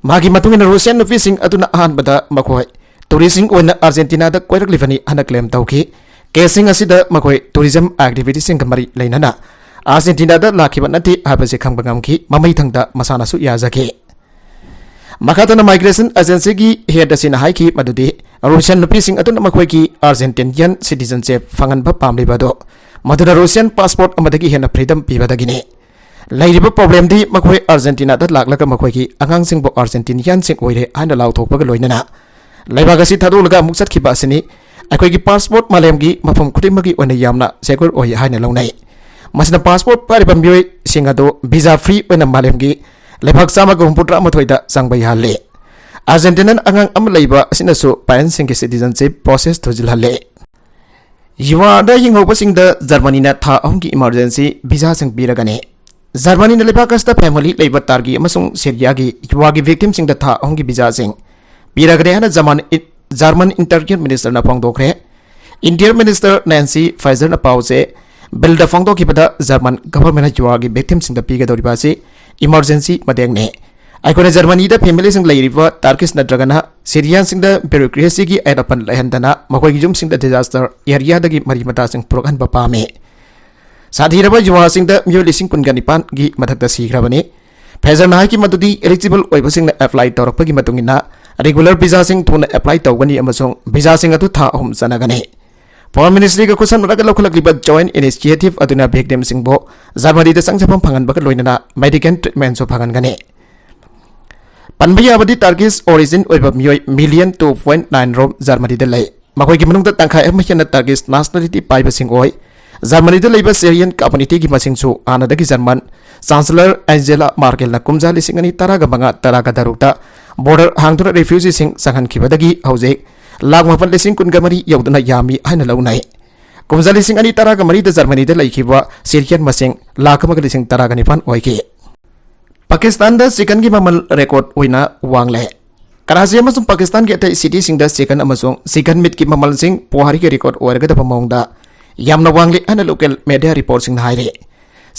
ꯃꯥꯒꯤ ꯃꯇꯨꯡ ꯏꯟꯅ, ꯔꯨꯁꯤꯌꯟ ꯅꯨꯄꯤꯁꯤꯡ ꯑꯗꯨꯅ ꯑꯍꯥꯟꯕꯗ ꯃꯈꯣꯏ ꯇꯨꯔꯤꯁꯁꯤꯡ ꯑꯣꯏꯅ ꯑꯥꯔꯖꯦꯟꯇꯤꯅꯥꯗ ꯀꯣꯏꯔꯛꯂꯤꯕꯅꯤ ꯍꯥꯏꯅ ꯀ꯭ꯂꯦꯝ ꯇꯧꯈꯤ꯫ ꯀꯦꯁꯁꯤꯡ ꯑꯁꯤꯗ ꯃꯈꯣꯏ ꯇꯨꯔꯤꯖꯝ ꯑꯦꯛꯇꯤꯚꯤꯇꯤꯁꯤꯡꯒ ꯃꯔꯤ ꯂꯩꯅꯅ ꯑꯥꯔꯖꯦꯟꯇꯤꯅꯥꯗ ꯂꯥꯛꯈꯤꯕ ꯅꯠꯇꯦ ꯍꯥꯏꯕꯁꯤ ꯈꯪꯕ ꯉꯝꯈꯤ꯫ ꯃꯃꯩꯊꯪꯗ ꯃꯁꯥꯅꯁꯨ ꯌꯥꯖꯈꯤ꯫ ꯃꯈꯥ ꯇꯥꯅ ꯃꯥꯏꯒ꯭ꯔꯦꯁꯟ ꯑꯦꯖꯦꯟꯁꯤꯒꯤ ꯍꯦꯗ ꯑꯁꯤꯅ ꯍꯥꯏꯈꯤ ꯃꯗꯨꯗꯤ ꯔꯨꯁꯤꯌꯟ ꯅꯨꯄꯤꯁꯤꯡ ꯑꯗꯨꯅ ꯃꯈꯣꯏꯒꯤ ꯑꯥꯔꯖꯦꯟꯇꯤꯅꯤꯌꯟ ꯁꯤꯇꯤꯖꯟꯁꯤꯞ ꯐꯪꯍꯟꯕ ꯄꯥꯝꯂꯤꯕ ꯑꯗꯨ ꯃꯗꯨꯅ ꯔꯨꯁꯤꯌꯥꯟ ꯄꯥꯁꯄꯣꯔꯠ ꯑꯃꯗꯒꯤ ꯍꯦꯟꯅ ꯐ꯭ꯔꯤꯗꯝ ꯄꯤꯕꯗꯒꯤꯅꯤ꯫ ꯂꯩꯔꯤꯕ ꯄ꯭ꯔꯣꯕ꯭ꯂꯦꯝꯗꯤ ꯃꯈꯣꯏ ꯑꯥꯔꯖꯦꯟꯇꯤꯅꯥꯗ ꯂꯥꯛꯂꯒ ꯃꯈꯣꯏꯒꯤ ꯑꯉꯥꯡꯁꯤꯡꯕꯨ ꯑꯥꯔꯖꯦꯟꯇꯤꯅꯤꯌꯥꯟꯁꯤꯡ ꯑꯣꯏꯔꯦ ꯍꯥꯏꯅ ꯂꯥꯎꯊꯣꯛꯄꯒ ꯂꯣꯏꯅꯅ ꯂꯩꯕꯥꯛ ꯑꯁꯤ ꯊꯥꯗꯣꯛꯂꯒ ꯑꯃꯨꯛ ꯆꯠꯈꯤꯕ ꯑꯁꯤꯅꯤ꯫ ꯑꯩꯈꯣꯏꯒꯤ ꯄꯥꯁꯄꯣꯔꯠ ꯃꯥꯂꯦꯝꯒꯤ ꯃꯐꯝ ꯈꯨꯗꯤꯡꯃꯛꯀꯤ ꯑꯣꯏꯅ ꯌꯥꯝꯅ ꯁꯦꯀ꯭ꯌꯨꯔ ꯑꯣꯏ ꯍꯥꯏꯅ ꯂꯧꯅꯩ꯫ ꯃꯁꯤꯅ ꯄꯥꯁꯄꯣꯔꯠ ꯄꯥꯏꯔꯤꯕ ꯃꯤꯑꯣꯏꯁꯤꯡ ꯑꯗꯨ ꯚꯤꯖꯥ ꯐ꯭ꯔꯤ ꯑꯣꯏꯅ ꯃꯥꯂꯦꯝꯒꯤ ꯂꯩꯕꯥꯛ ꯆꯥꯝꯃꯒ ꯍꯨꯝꯐꯨꯇꯔꯥ ꯃꯥꯊꯣꯏꯗ ꯆꯪꯕ ꯌꯥꯍꯜꯂꯤ꯫ ꯑꯥꯔꯖꯦꯟꯇꯤꯅꯥꯟ ꯑꯉꯥꯡ ꯑꯃ ꯂꯩꯕ ꯑꯁꯤꯅꯁꯨ ꯄꯦꯔꯦꯟꯁꯁꯤꯡꯒꯤ ꯁꯤꯇꯤꯖꯟꯁꯤꯞ ꯄ꯭ꯔꯣꯁꯦꯁ ꯊꯨꯖꯤꯜꯍꯜꯂꯦ꯫ ꯌꯨꯋꯥꯗ ꯍꯤꯡꯍꯧꯕꯁꯤꯡꯗ ꯖꯔꯃꯅꯤꯅ ꯊꯥ ꯑꯍꯨꯝꯒꯤ ꯏꯃꯔꯖꯦꯟꯁꯤ ꯚꯤꯖꯥꯁꯤꯡ ꯄꯤꯔꯒꯅꯤ꯫ ꯖꯔꯃꯅꯤꯅ ꯂꯩꯕꯥꯛ ꯑꯁꯤꯗ ꯐꯦꯃꯤꯂꯤ ꯂꯩꯕ ꯇꯥꯔꯀꯤ ꯑꯃꯁꯨꯡ ꯁꯤꯔꯤꯌꯥꯒꯤ ꯌꯨꯋꯥꯒꯤ ꯚꯤꯛꯇꯤꯝꯁꯤꯡꯗ ꯊꯥ ꯑꯍꯨꯝꯒꯤ ꯚꯤꯖꯥꯁꯤꯡ ꯄꯤꯔꯒꯅꯤ ꯍꯥꯏꯅ ꯖꯔꯃꯟ, ꯖꯔꯃꯟ ꯏꯟꯇꯔꯤꯌꯔ ꯃꯤꯅꯤꯁꯇꯔꯅ ꯐꯣꯡꯗꯣꯛꯈ꯭ꯔꯦ꯫ ꯏꯟꯇꯤꯌꯔ ꯃꯤꯅꯤꯁꯇꯔ ꯅꯦꯟꯁꯤ ꯐꯥꯏꯖꯔꯅ ꯄꯥꯎꯁꯦ ꯕꯤꯜꯗ ꯐꯣꯡꯗꯣꯛꯈꯤꯕꯗ ꯖꯔꯃꯟ ꯒꯚꯔꯟꯃꯦꯟꯠꯅ ꯌꯨꯋꯥꯒꯤ ꯚꯤꯛꯇꯤꯝꯁꯤꯡꯗ ꯄꯤꯒꯗꯧꯔꯤꯕ ꯑꯁꯤ ꯏꯃꯔꯖꯦꯟꯁꯤ ꯃꯇꯦꯡꯅꯤ꯫ ꯑꯩꯈꯣꯏꯅ ꯖꯔꯃꯅꯤꯗ ꯐꯦꯃꯤꯂꯤꯁꯤꯡ ꯂꯩꯔꯤꯕ ꯇꯥꯔꯀꯤꯁ ꯅꯠꯇ꯭ꯔꯒꯅ ꯁꯤꯔꯤꯌꯥꯟꯁꯤꯡꯗ ꯕ꯭ꯌꯨꯔꯣꯀ꯭ꯔꯦꯁꯤꯒꯤ ꯑꯌꯦꯠ ꯑꯄꯟ ꯂꯩꯍꯟꯗꯅ ꯃꯈꯣꯏꯒꯤ ꯌꯨꯝꯁꯤꯡꯗ ꯗꯤꯖꯥꯁꯇꯔ ꯑꯦꯔꯤꯌꯥꯗꯒꯤ ꯃꯔꯤ ꯃꯇꯥꯁꯤꯡ ꯄꯨꯔꯛꯍꯟꯕ ꯄꯥꯝꯃꯤ꯫ ꯁꯥꯊꯤꯔꯕ ꯌꯨꯋꯥꯁꯤꯡꯗ ꯃꯤꯑꯣꯏ ꯂꯤꯁꯤꯡ ꯀꯨꯟꯒ ꯅꯤꯄꯥꯟꯒꯤ ꯃꯊꯛꯇ ꯁꯤꯈ꯭ꯔꯕꯅꯤ꯫ ꯐꯦꯖꯔꯅ ꯍꯥꯏꯈꯤ ꯃꯗꯨꯗꯤ eligible ꯑꯣꯏꯕꯁꯤꯡꯅ ꯑꯦꯄ꯭ꯂꯥꯏ ꯇꯧꯔꯛꯄꯒꯤ ꯃꯇꯨꯡ ꯏꯟꯅ ꯔꯤꯒꯨꯂꯔ ꯚꯤꯖꯥꯁꯤꯡ ꯊꯨꯅ ꯑꯦꯄ꯭ꯂꯥꯏ ꯇꯧꯒꯅꯤ ꯑꯃꯁꯨꯡ ꯚꯤꯖꯥꯁꯤꯡ ꯑꯗꯨ ꯊꯥ ꯑꯍꯨꯝ ꯆꯠꯅꯒꯅꯤ꯫ ꯐꯣꯔꯦꯟ ꯃꯤꯅꯤꯁꯇ꯭ꯔꯤꯒ ꯈꯨꯠꯁꯝꯅꯔꯒ ꯂꯧꯈꯠꯂꯛꯂꯤꯕ ꯖꯣꯏꯟꯠ ꯏꯅꯤꯁꯤꯌꯦꯇꯤꯚ ꯑꯗꯨꯅ ꯚꯤꯛꯇꯤꯝꯁꯤꯡꯕꯨ ꯖꯔꯃꯅꯤꯗ ꯆꯪꯖꯐꯝ ꯐꯪꯍꯟꯕꯒ ꯂꯣꯏꯅꯅ ꯃꯦꯗꯤꯀꯦꯜ ꯇ꯭ꯔꯤꯠꯃꯦꯟꯠꯁꯨ ꯐꯪꯍꯟꯒꯅꯤ꯫ ꯄꯟꯕ ꯌꯥꯕꯗꯤ ꯇꯥꯔꯀꯤꯁ ꯑꯣꯔꯤꯖꯤꯟ ꯑꯣꯏꯕ ꯃꯤꯑꯣꯏ ꯃꯤꯂꯤꯌꯟ ꯇꯨ ꯄꯣꯏꯟꯠ ꯅꯥꯏꯟ ꯔꯣꯝ ꯖꯔꯃꯅꯤꯗ ꯂꯩ꯫ ꯃꯈꯣꯏꯒꯤ ꯃꯅꯨꯡꯗ ꯇꯪꯈꯥꯏ ꯑꯃ ꯍꯦꯟꯅ ꯇꯥꯔꯀꯤꯁ ꯅꯦꯁꯅꯦꯂꯤꯇꯤ ꯄꯥꯏꯕꯁꯤꯡ ꯑꯣꯏ꯫ ꯖꯔꯃꯅꯤꯗ ꯂꯩꯕ ꯁꯤꯔꯤꯌꯟ ꯀꯝꯃ꯭ꯌꯨꯅꯤꯇꯤꯒꯤ ꯃꯁꯤꯡꯁꯨ ꯍꯥꯟꯅꯗꯒꯤ ꯖꯔꯃꯟ ꯆꯥꯟꯁꯦꯂꯔ ꯑꯦꯟꯖꯦꯂꯥ ꯃꯥꯔꯀꯦꯜꯅ ꯀꯨꯝꯖꯥ ꯂꯤꯁꯤꯡ ꯑꯅꯤ ꯇꯔꯥꯒ ꯃꯉꯥ ꯇꯔꯥꯒ ꯇꯔꯨꯛꯇ ꯕꯣꯔꯗꯔ ꯍꯥꯡꯗꯨꯅ ꯔꯤꯐ꯭ꯌꯨꯖꯤꯁꯤꯡ ꯆꯪꯍꯟꯈꯤꯕꯗꯒꯤ ꯍꯧꯖꯤꯛ ꯂꯥꯈ ꯃꯥꯄꯟ ꯂꯤꯁꯤꯡ ꯀꯨꯟꯒ ꯃꯔꯤ ꯌꯧꯗꯨꯅ ꯌꯥꯝꯃꯤ ꯍꯥꯏꯅ ꯂꯧꯅꯩ꯫ ꯀꯨꯝꯖꯥ ꯂꯤꯁꯤꯡ ꯑꯅꯤ ꯇꯔꯥꯒ ꯃꯔꯤꯗ ꯖꯔꯃꯅꯤꯗ ꯂꯩꯈꯤꯕ ꯁꯤꯔꯤꯌꯟ ꯃꯁꯤꯡ ꯂꯥꯈ ꯑꯃꯒ ꯂꯤꯁꯤꯡ ꯇꯔꯥꯒ ꯅꯤꯄꯥꯟ ꯑꯣꯏꯈꯤ꯫ ꯄꯥꯀꯤꯁꯇꯥꯟꯗ ꯆꯤꯀꯟꯒꯤ ꯃꯃꯜ ꯔꯦꯀꯣꯔꯗ ꯑꯣꯏꯅ ꯋꯥꯡꯂꯦ꯫ ꯀꯔꯥꯆꯤ ꯑꯃꯁꯨꯡ ꯄꯥꯀꯤꯁꯇꯥꯟꯒꯤ ꯑꯇꯩ ꯁꯤꯇꯤꯁꯤꯡꯗ ꯆꯤꯀꯟ ꯑꯃꯁꯨꯡ ꯆꯤꯀꯟ ꯃꯤꯠꯀꯤ ꯃꯃꯜꯁꯤꯡ ꯄꯨꯋꯥꯔꯤꯒꯤ ꯔꯦꯀꯣꯔꯗ ꯑꯣꯏꯔꯒꯗꯕ ꯃꯑꯣꯡꯗ ꯌꯥꯝꯅ ꯋꯥꯡꯂꯤ ꯍꯥꯏꯅ ꯂꯣꯀꯦꯜ ꯃꯦꯗꯤꯌꯥ ꯔꯤꯄꯣꯔꯠꯁꯤꯡꯅ ꯍꯥꯏꯔꯤ꯫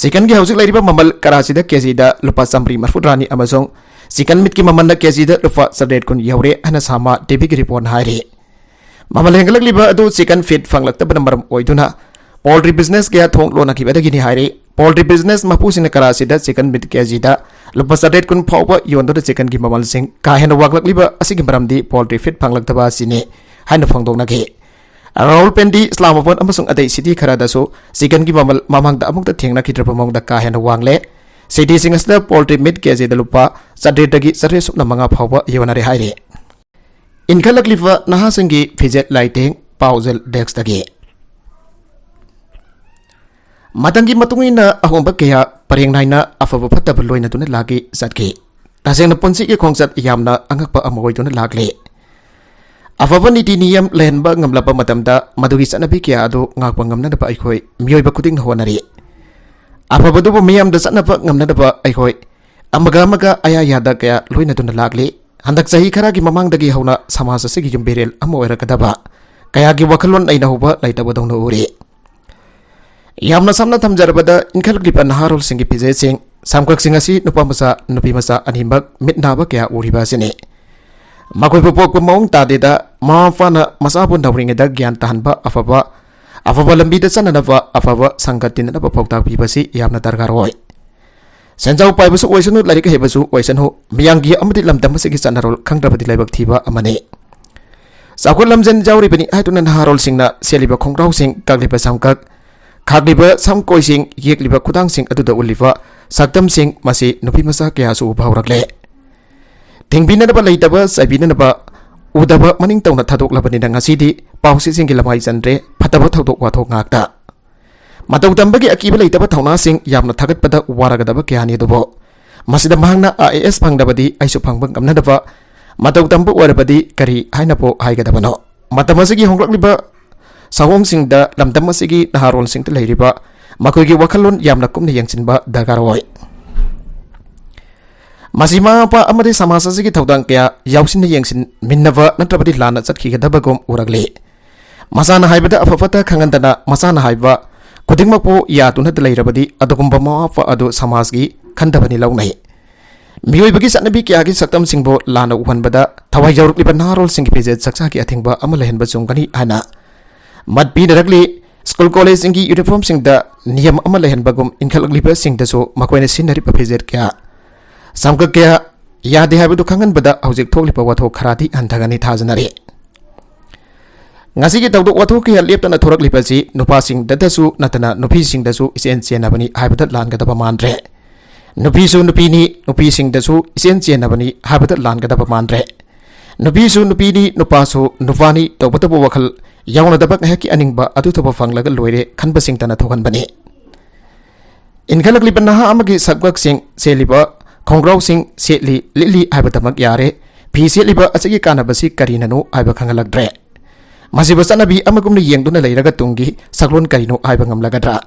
ꯆꯤꯀꯟꯒꯤ ꯍꯧꯖꯤꯛ ꯂꯩꯔꯤꯕ ꯃꯃꯜ ꯀꯔꯥꯆꯤꯗ ꯀꯦꯖꯤꯗ ꯂꯨꯄꯥ ꯆꯥꯃꯔꯤ ꯃꯔꯤꯐꯨꯇꯔꯥꯅꯤ ꯑꯃꯁꯨꯡ ꯆꯤꯀꯟ ꯃꯤꯠꯀꯤ ꯃꯃꯜꯅ ꯀꯦꯖꯤꯗ ꯂꯨꯄꯥ ꯆꯥꯇ꯭ꯔꯦꯠ ꯀꯨꯟ ꯌꯧꯔꯦ ꯍꯥꯏꯅ ꯁꯥꯃꯥ ꯇꯤꯚꯤꯒꯤ ꯔꯤꯄꯣꯔꯠꯅ ꯍꯥꯏꯔꯤ꯫ ꯃꯃꯜ ꯍꯦꯟꯒꯠꯂꯛꯂꯤꯕ ꯑꯗꯨ ꯆꯤꯀꯟ ꯐꯤꯠ ꯐꯪꯂꯛꯇꯕꯅ ꯃꯔꯝ ꯑꯣꯏꯗꯨꯅ ꯄꯣꯜꯇ꯭ꯔꯤ ꯕꯤꯖꯤꯅꯦꯁ ꯀꯌꯥ ꯊꯣꯡ ꯂꯣꯟꯅꯈꯤꯕꯗꯒꯤꯅꯤ ꯍꯥꯏꯔꯤ꯫ ꯄꯣꯜꯇ꯭ꯔꯤ ꯕꯤꯖꯤꯅꯦꯁ ꯃꯄꯨꯁꯤꯡꯅ ꯀꯔꯥꯆꯤꯗ ꯆꯤꯀꯟ ꯃꯤꯠ ꯀꯦꯖꯤꯗ ꯂꯨꯄꯥ ꯆꯥꯇ꯭ꯔꯦꯠ ꯀꯨꯟ ꯐꯥꯎꯕ ꯌꯣꯟꯗꯨꯅ ꯆꯤꯀꯟꯒꯤ ꯃꯃꯜꯁꯤꯡ ꯀꯥ ꯍꯦꯟꯅ ꯋꯥꯡꯂꯛꯂꯤꯕ ꯑꯁꯤꯒꯤ ꯃꯔꯝꯗꯤ ꯄꯣꯜꯇ꯭ꯔꯤ ꯐꯤꯠ ꯐꯪꯂꯛꯇꯕ ꯑꯁꯤꯅꯤ ꯍꯥꯏꯅ ꯐꯣꯡꯗꯣꯛꯅꯈꯤ꯫ ꯔꯥꯍꯨꯜ ꯄꯦꯟꯗꯤ, ꯏꯁꯂꯥꯃꯥꯕꯥꯗ ꯑꯃꯁꯨꯡ ꯑꯇꯩ ꯁꯤꯇꯤ ꯈꯔꯗꯁꯨ ꯆꯤꯀꯟꯒꯤ ꯃꯃꯜ ꯃꯃꯥꯡꯗ ꯑꯃꯨꯛꯇ ꯊꯦꯡꯅꯈꯤꯗ꯭ꯔꯕ ꯃꯑꯣꯡꯗ ꯀꯥ ꯍꯦꯟꯅ ꯋꯥꯡꯂꯦ꯫ ꯁꯤꯇꯤꯁꯤꯡ ꯑꯁꯤꯗ ꯄꯣꯜꯇ꯭ꯔꯤ ꯃꯤꯠ ꯀꯦꯖꯤꯗ ꯂꯨꯄꯥ ꯆꯥꯇ꯭ꯔꯦꯠꯇꯒꯤ ꯆꯥꯇ꯭ꯔꯦꯠ ꯁꯨꯞꯅ ꯃꯉꯥ ꯐꯥꯎꯕ ꯌꯣꯟꯅꯔꯦ ꯍꯥꯏꯔꯤ꯫ ꯏꯟꯈꯠꯂꯛꯂꯤꯕ ꯅꯍꯥꯁꯤꯡꯒꯤ ꯐꯤꯖꯦꯠ ꯂꯥꯏꯇꯦꯡ꯫ ꯄꯥꯎꯖꯦꯜ ꯗꯦꯁ꯭ꯛꯇꯒꯤ꯫ ꯃꯇꯝꯒꯤ ꯃꯇꯨꯡ ꯏꯟꯅ ꯑꯍꯣꯡꯕ ꯀꯌꯥ ꯄꯔꯦꯡ ꯅꯥꯏꯅ ꯑꯐꯕ ꯐꯠꯇꯕ ꯂꯣꯏꯅꯗꯨꯅ ꯂꯥꯛꯈꯤ ꯆꯠꯈꯤ꯫ ꯇꯁꯦꯡꯅ ꯄꯨꯟꯁꯤꯒꯤ ꯈꯣꯡꯆꯠ ꯌꯥꯝꯅ ꯑꯉꯛꯄ ꯑꯃ ꯑꯣꯏꯗꯨꯅ ꯂꯥꯛꯂꯤ꯫ ꯑꯐꯕ ꯅꯤꯇꯤ ꯅꯤꯌꯝ ꯂꯩꯍꯟꯕ ꯉꯝꯂꯕ ꯃꯇꯝꯗ ꯃꯗꯨꯒꯤ ꯆꯠꯅꯕꯤ ꯀꯌꯥ ꯑꯗꯨ ꯉꯥꯛꯄ ꯉꯝꯅꯅꯕ ꯑꯩꯈꯣꯏ ꯃꯤꯑꯣꯏꯕ ꯈꯨꯗꯤꯡꯅ ꯍꯣꯠꯅꯔꯤ꯫ ꯑꯐꯕꯗꯨꯕꯨ ꯃꯤꯌꯥꯝꯗ ꯆꯠꯅꯕ ꯉꯝꯅꯅꯕ ꯑꯩꯈꯣꯏ ꯑꯃꯒ ꯑꯃꯒ ꯑꯌꯥ ꯌꯥꯗ ꯀꯌꯥ ꯂꯣꯏꯅꯗꯨꯅ ꯂꯥꯛꯂꯤ꯫ ꯍꯟꯗꯛ ꯆꯍꯤ ꯈꯔꯒꯤ ꯃꯃꯥꯡꯗꯒꯤ ꯍꯧꯅ ꯁꯃꯥꯖ ꯑꯁꯤꯒꯤ ꯌꯨꯝꯕꯤꯔꯦꯜ ꯑꯃ ꯑꯣꯏꯔꯛꯀꯗꯕ ꯀꯌꯥꯒꯤ ꯋꯥꯈꯜꯂꯣꯟ ꯂꯩꯅꯍꯧꯕ ꯂꯩꯇꯕꯗꯧꯅ ꯎꯔꯤ꯫ ꯌꯥꯝꯅ ꯁꯝꯅ ꯊꯝꯖꯔꯕꯗ, ꯏꯟꯈꯠꯂꯛꯂꯤꯕ ꯅꯍꯥꯔꯣꯜꯁꯤꯡꯒꯤ ꯐꯤꯖꯦꯠꯁꯤꯡ, ꯁꯝꯀꯛꯁꯤꯡ ꯑꯁꯤ ꯅꯨꯄꯥ ꯃꯆꯥ, ꯅꯨꯄꯤ ꯃꯆꯥ ꯑꯅꯤꯃꯛ ꯃꯤꯠ ꯅꯥꯕ ꯀꯌꯥ ꯎꯔꯤꯕ ꯑꯁꯤꯅꯤ꯫ ꯃꯈꯣꯏꯕꯨ ꯄꯣꯛꯄ ꯃꯑꯣꯡ ꯇꯥꯗꯦꯗ, ꯃꯃꯥ ꯃꯄꯥꯅ ꯃꯆꯥꯕꯨ ꯅꯧꯔꯤꯉꯩꯗ ꯒ꯭ꯌꯥꯟ ꯇꯥꯍꯟꯕ, ꯑꯐꯕ, ꯑꯐꯕ ꯂꯝꯕꯤꯗ ꯆꯠꯅꯅꯕ, ꯑꯐꯕ ꯁꯪꯒ ꯇꯤꯟꯅꯅꯕ ꯄꯥꯎꯇꯥꯛ ꯄꯤꯕꯁꯤ ꯌꯥꯝꯅ ꯗꯔꯀꯥꯔ ꯑꯣꯏ꯫ ꯁꯦꯟꯖꯥꯎ ꯄꯥꯏꯕꯁꯨ ꯑꯣꯏꯁꯅꯨ, ꯂꯥꯏꯔꯤꯛ ꯍꯩꯕꯁꯨ ꯑꯣꯏꯁꯅꯨ, ꯃꯤꯌꯥꯝꯒꯤ ꯑꯃꯗꯤ ꯂꯝꯗꯝ ꯑꯁꯤꯒꯤ ꯆꯠꯅꯔꯣꯜ ꯈꯪꯗ꯭ꯔꯕꯗꯤ ꯂꯥꯏꯕꯛ ꯊꯤꯕ ꯑꯃꯅꯤ꯫ ꯆꯥꯎꯈꯠ ꯂꯝꯖꯦꯟ ꯌꯥꯎꯔꯤꯕꯅꯤ ꯍꯥꯏꯗꯨꯅ ꯅꯍꯥꯔꯣꯜꯁꯤꯡꯅ ꯁꯦꯠꯂꯤꯕ ꯈꯣꯡꯒ꯭ꯔꯥꯎꯁꯤꯡ, ꯀꯛꯂꯤꯕ ꯁꯝꯀꯛ, ꯈꯥꯛꯂꯤꯕ ꯁꯝꯀꯣꯏꯁꯤꯡ, ꯌꯦꯛꯂꯤꯕ ꯈꯨꯗꯥꯡꯁꯤꯡ ꯑꯗꯨꯗ ꯎꯠꯂꯤꯕ ꯁꯛꯇꯝꯁꯤꯡ, ꯃꯁꯤ ꯅꯨꯄꯤ ꯃꯆꯥ ꯀꯌꯥꯁꯨ ꯎꯕ ꯍꯧꯔꯛꯂꯦ꯫ ꯊꯤꯡꯕꯤꯅꯅꯕ ꯂꯩꯇꯕ, ꯆꯩꯕꯤꯅꯅꯕ ꯎꯗꯕ ꯃꯅꯤꯡ ꯇꯧꯅ ꯊꯥꯗꯣꯛꯂꯕꯅꯤꯅ ꯉꯁꯤꯗꯤ ꯄꯥꯎꯆꯦꯁꯤꯡꯒꯤ ꯂꯃꯥꯏ ꯆꯟꯗ꯭ꯔꯦ, ꯐꯠꯇꯕ ꯊꯧꯗꯣꯛ ꯋꯥꯊꯣꯛ ꯉꯥꯛꯇ꯫ ꯃꯇꯧ ꯇꯝꯕꯒꯤ ꯑꯀꯤꯕ ꯂꯩꯇꯕ ꯊꯧꯅꯥꯁꯤꯡ ꯌꯥꯝꯅ ꯊꯥꯒꯠꯄꯗ ꯋꯥꯔꯒꯗꯕ ꯀꯌꯥꯅꯤ ꯑꯗꯨꯕꯨ, ꯃꯁꯤꯗ ꯃꯍꯥꯛꯅ ꯑꯥꯏ ꯑꯦ ꯑꯦꯁ ꯐꯪꯗꯕꯗꯤ ꯑꯩꯁꯨ ꯐꯪꯕ ꯉꯝꯅꯅꯕ ꯃꯇꯧ ꯇꯝꯕ ꯑꯣꯏꯔꯕꯗꯤ ꯀꯔꯤ ꯍꯥꯏꯅꯕꯨ ꯍꯥꯏꯒꯗꯕꯅꯣ? ꯃꯇꯝ ꯑꯁꯤꯒꯤ ꯍꯣꯡꯂꯛꯂꯤꯕ ꯁꯑꯣꯡꯁꯤꯡꯗ ꯂꯝꯗꯝ ꯑꯁꯤꯒꯤ ꯅꯍꯥꯔꯣꯜꯁꯤꯡꯗ ꯂꯩꯔꯤꯕ ꯃꯈꯣꯏꯒꯤ ꯋꯥꯈꯜꯂꯣꯟ ꯌꯥꯝꯅ ꯀꯨꯞꯅ ꯌꯦꯡꯁꯤꯟꯕ ꯗꯔꯀꯥꯔ ꯑꯣꯏ꯫ ꯃꯁꯤ ꯃꯃꯥ ꯃꯄꯥ ꯑꯃꯗꯤ ꯁꯃꯥꯖ ꯑꯁꯤꯒꯤ ꯊꯧꯗꯥꯡ ꯀꯌꯥ ꯌꯥꯎꯁꯤꯟꯅ ꯌꯦꯡꯁꯤꯟꯃꯤꯟꯅꯕ ꯅꯠꯇ꯭ꯔꯕꯗꯤ ꯂꯥꯟꯅ ꯆꯠꯈꯤꯒꯗꯕꯒꯨꯝ ꯎꯔꯛꯂꯤ꯫ ꯃꯁꯥꯅ ꯍꯥꯏꯕꯗ ꯑꯐ ꯐꯠꯇ ꯈꯪꯍꯟꯗꯅ ꯃꯁꯥꯅ ꯍꯥꯏꯕ ꯈꯨꯗꯤꯡꯃꯛꯄꯨ ꯌꯥꯗꯨꯅ ꯂꯩꯔꯕꯗꯤ ꯑꯗꯨꯒꯨꯝꯕ ꯃꯃꯥ ꯃꯄꯥ ꯑꯗꯨ ꯁꯃꯥꯖꯒꯤ ꯈꯟꯗꯕꯅꯤ ꯂꯧꯅꯩ꯫ ꯃꯤꯑꯣꯏꯕꯒꯤ ꯆꯠꯅꯕꯤ ꯀꯌꯥꯒꯤ ꯁꯛꯇꯝꯁꯤꯡꯕꯨ ꯂꯥꯟꯅ ꯎꯍꯟꯕꯗ ꯊꯋꯥꯏ ꯌꯥꯎꯔꯛꯂꯤꯕ ꯅꯍꯥꯔꯣꯜꯁꯤꯡꯒꯤ ꯐꯤꯖꯦꯠ ꯆꯛꯆꯥꯒꯤ ꯑꯊꯤꯡꯕ ꯑꯃ ꯂꯩꯍꯟꯕ ꯆꯨꯝꯒꯅꯤ ꯍꯥꯏꯅ ꯃꯠ ꯄꯤꯅꯔꯛꯂꯤ꯫ ꯁ꯭ꯀꯨꯜ ꯀꯣꯂꯦꯖꯁꯤꯡꯒꯤ ꯌꯨꯅꯤꯐꯣꯔꯝꯁꯤꯡꯗ ꯅꯤꯌꯝ ꯑꯃ ꯂꯩꯍꯟꯕꯒꯨꯝ ꯏꯟꯈꯠꯂꯛꯂꯤꯕꯁꯤꯡꯗꯁꯨ ꯃꯈꯣꯏꯅ ꯁꯤꯖꯤꯟꯅꯔꯤꯕ ꯐꯤꯖꯦꯠ ꯀꯌꯥ, ꯁꯝꯀꯛ ꯀꯌꯥ ꯌꯥꯗꯦ ꯍꯥꯏꯕꯗꯨ ꯈꯪꯍꯟꯕꯗ ꯍꯧꯖꯤꯛ ꯊꯣꯛꯂꯤꯕ ꯋꯥꯊꯣꯛ ꯈꯔꯗꯤ ꯍꯟꯊꯒꯅꯤ ꯊꯥꯖꯅꯔꯤ꯫ ꯉꯁꯤꯒꯤ ꯊꯧꯗꯣꯛ ꯋꯥꯊꯣꯛ ꯀꯌꯥ ꯂꯦꯞꯇꯅ ꯊꯣꯔꯛꯂꯤꯕ ꯑꯁꯤ ꯅꯨꯄꯥꯁꯤꯡꯗꯇꯁꯨ ꯅꯠꯇꯅ ꯅꯨꯄꯤꯁꯤꯡꯗꯁꯨ ꯏꯆꯦꯟ ꯆꯦꯟꯅꯕꯅꯤ ꯍꯥꯏꯕꯗ ꯂꯥꯟꯒꯗꯕ ꯃꯥꯟꯗ꯭ꯔꯦ꯫ ꯅꯨꯄꯤꯁꯨ ꯅꯨꯄꯤꯅꯤ, ꯅꯨꯄꯤꯁꯤꯡꯗꯁꯨ ꯏꯆꯦꯟ ꯆꯦꯟꯅꯕꯅꯤ ꯍꯥꯏꯕꯗ ꯂꯥꯟꯒꯗꯕ ꯃꯥꯟꯗ꯭ꯔꯦ꯫ ꯅꯨꯄꯤꯁꯨ ꯅꯨꯄꯤꯅꯤ, ꯅꯨꯄꯥꯁꯨ ꯅꯨꯄꯥꯅꯤ, ꯇꯧꯕꯇꯕꯨ ꯋꯥꯈꯜ ꯌꯥꯎꯅꯗꯕ ꯉꯥꯏꯍꯥꯛꯀꯤ ꯑꯅꯤꯡꯕ ꯑꯗꯨꯇꯕꯨ ꯐꯪꯂꯒ ꯂꯣꯏꯔꯦ ꯈꯟꯕꯁꯤꯡꯇꯅ ꯊꯣꯛꯍꯟꯕꯅꯤ꯫ ꯏꯟꯈꯠꯂꯛꯂꯤꯕ ꯅꯍꯥ ꯑꯃꯒꯤ ꯁꯛꯄꯛꯁꯤꯡ ꯁꯦꯠꯂꯤꯕ ꯈꯣꯡꯒ꯭ꯔꯥꯎꯁꯤꯡ ꯁꯦꯠꯂꯤ ꯂꯤꯠꯂꯤ ꯍꯥꯏꯕꯗꯃꯛ ꯌꯥꯔꯦ꯫ ꯐꯤ ꯁꯦꯠꯂꯤꯕ ꯑꯁꯤꯒꯤ ꯀꯥꯟꯅꯕꯁꯤ ꯀꯔꯤꯅꯅꯣ ꯍꯥꯏꯕ ꯈꯪꯍꯜꯂꯛꯇ꯭ꯔꯦ꯫ ꯃꯁꯤꯕꯨ ꯆꯠꯅꯕꯤ ꯑꯃꯒꯨꯝꯅ ꯌꯦꯡꯗꯨꯅ ꯂꯩꯔꯒ ꯇꯨꯡꯒꯤ ꯁꯛꯂꯣꯟ ꯀꯔꯤꯅꯣ ꯍꯥꯏꯕ ꯉꯝꯂꯒꯗ꯭ꯔꯥ?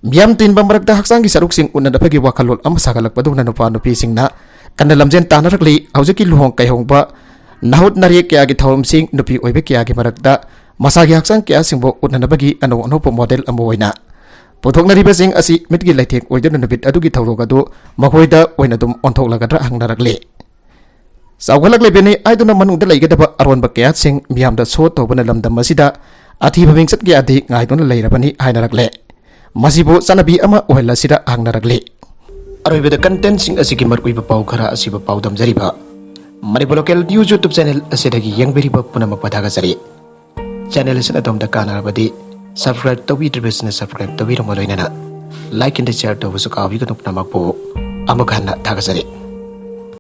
ꯃꯤꯌꯥꯝ ꯇꯤꯟꯕ ꯃꯔꯛꯇ ꯍꯛꯆꯥꯡꯒꯤ ꯁꯔꯨꯛꯁꯤꯡ ꯎꯠꯅꯅꯕꯒꯤ ꯋꯥꯈꯜꯂꯣꯟ ꯑꯃ ꯁꯥꯒꯠꯂꯛꯄꯗꯧꯅ ꯅꯨꯄꯥ ꯅꯨꯄꯤꯁꯤꯡꯅ ꯀꯟꯅ ꯂꯝꯖꯦꯟ ꯇꯥꯟꯅꯔꯛꯂꯤ꯫ ꯍꯧꯖꯤꯛꯀꯤ ꯂꯨꯍꯣꯡ ꯀꯩꯍꯣꯡꯕ, ꯅꯥꯍꯨꯠ ꯅꯥꯔꯦꯛ ꯀꯌꯥꯒꯤ ꯊꯧꯔꯝꯁꯤꯡ ꯅꯨꯄꯤ ꯑꯣꯏꯕ ꯀꯌꯥꯒꯤ ꯃꯔꯛꯇ ꯃꯁꯥꯒꯤ ꯍꯛꯆꯥꯡ ꯀꯌꯥꯁꯤꯡꯕꯨ ꯎꯠꯅꯅꯕꯒꯤ ꯑꯅꯧ ꯑꯅꯧꯕ ꯃꯣꯗꯦꯜ ꯑꯃ ꯑꯣꯏꯅ ꯄꯨꯊꯣꯛꯅꯔꯤꯕꯁꯤꯡ ꯑꯁꯤ ꯃꯤꯠꯀꯤ ꯂꯩꯊꯦꯡ ꯑꯣꯏꯗꯨꯅ ꯅꯨꯃꯤꯠ ꯑꯗꯨꯒꯤ ꯊꯧꯗꯣꯛ ꯑꯗꯨ ꯃꯈꯣꯏꯗ ꯑꯣꯏꯅ ꯑꯗꯨꯝ ꯑꯣꯟꯊꯣꯛꯂꯒꯗ꯭ꯔꯥ ꯍꯪꯅꯔꯛꯂꯤ꯫ ꯆꯥꯎꯈꯠꯂꯛꯂꯤꯕꯅꯤ ꯍꯥꯏꯗꯨꯅ ꯃꯅꯨꯡꯗ ꯂꯩꯒꯗꯕ ꯑꯔꯣꯟꯕ ꯀꯌꯥꯁꯤꯡ ꯃꯤꯌꯥꯝꯗ ꯁꯣ ꯇꯧꯕꯅ ꯂꯝꯗꯝ ꯑꯁꯤꯗ ꯑꯊꯤꯕ ꯃꯤꯡꯆꯠ ꯀꯌꯥꯗꯤ ꯉꯥꯏꯗꯨꯅ ꯂꯩꯔꯕꯅꯤ ꯍꯥꯏꯅꯔꯛꯂꯦ꯫ ꯃꯁꯤꯕꯨ ꯆꯠꯅꯕꯤ ꯑꯃ ꯑꯣꯏꯍꯜꯂꯁꯤꯔ ꯍꯪꯅꯔꯛꯂꯤ꯫ ꯑꯔꯣꯏꯕꯗ ꯀꯟꯇꯦꯟꯁꯤꯡ ꯑꯁꯤꯒꯤ ꯃꯔꯨꯑꯣꯏꯕ ꯄꯥꯎ ꯈꯔ ꯑꯁꯤꯕꯨ ꯄꯥꯎꯗꯝꯖꯔꯤꯕ Manipur local news YouTube channel ꯑꯁꯤꯗꯒꯤ ꯌꯦꯡꯕꯤꯔꯤꯕ ꯄꯨꯝꯅꯃꯛꯄꯨ ꯊꯥꯒꯠꯆꯔꯤ꯫ ꯆꯦꯅꯦꯜ ꯑꯁꯤꯅ ꯑꯗꯣꯝꯗ ꯀꯥꯟꯅꯔꯕꯗꯤ ꯁꯕꯁꯀ꯭ꯔꯥꯏꯕ ꯇꯧꯕꯤꯗ꯭ꯔꯤꯕꯁꯤꯡꯅ ꯁꯕꯁꯀ꯭ꯔꯥꯏꯕ ꯇꯧꯕꯤꯔꯝꯕ ꯂꯣꯏꯅꯅ ꯂꯥꯏꯛ ꯑꯦꯟ ꯁꯤꯌꯔ ꯇꯧꯕꯁꯨ ꯀꯥꯎꯕꯤꯒꯅꯨ꯫ ꯄꯨꯝꯅꯃꯛꯄꯨ ꯑꯃꯨꯛ ꯍꯟꯅ ꯊꯥꯒꯠꯆꯔꯤ꯫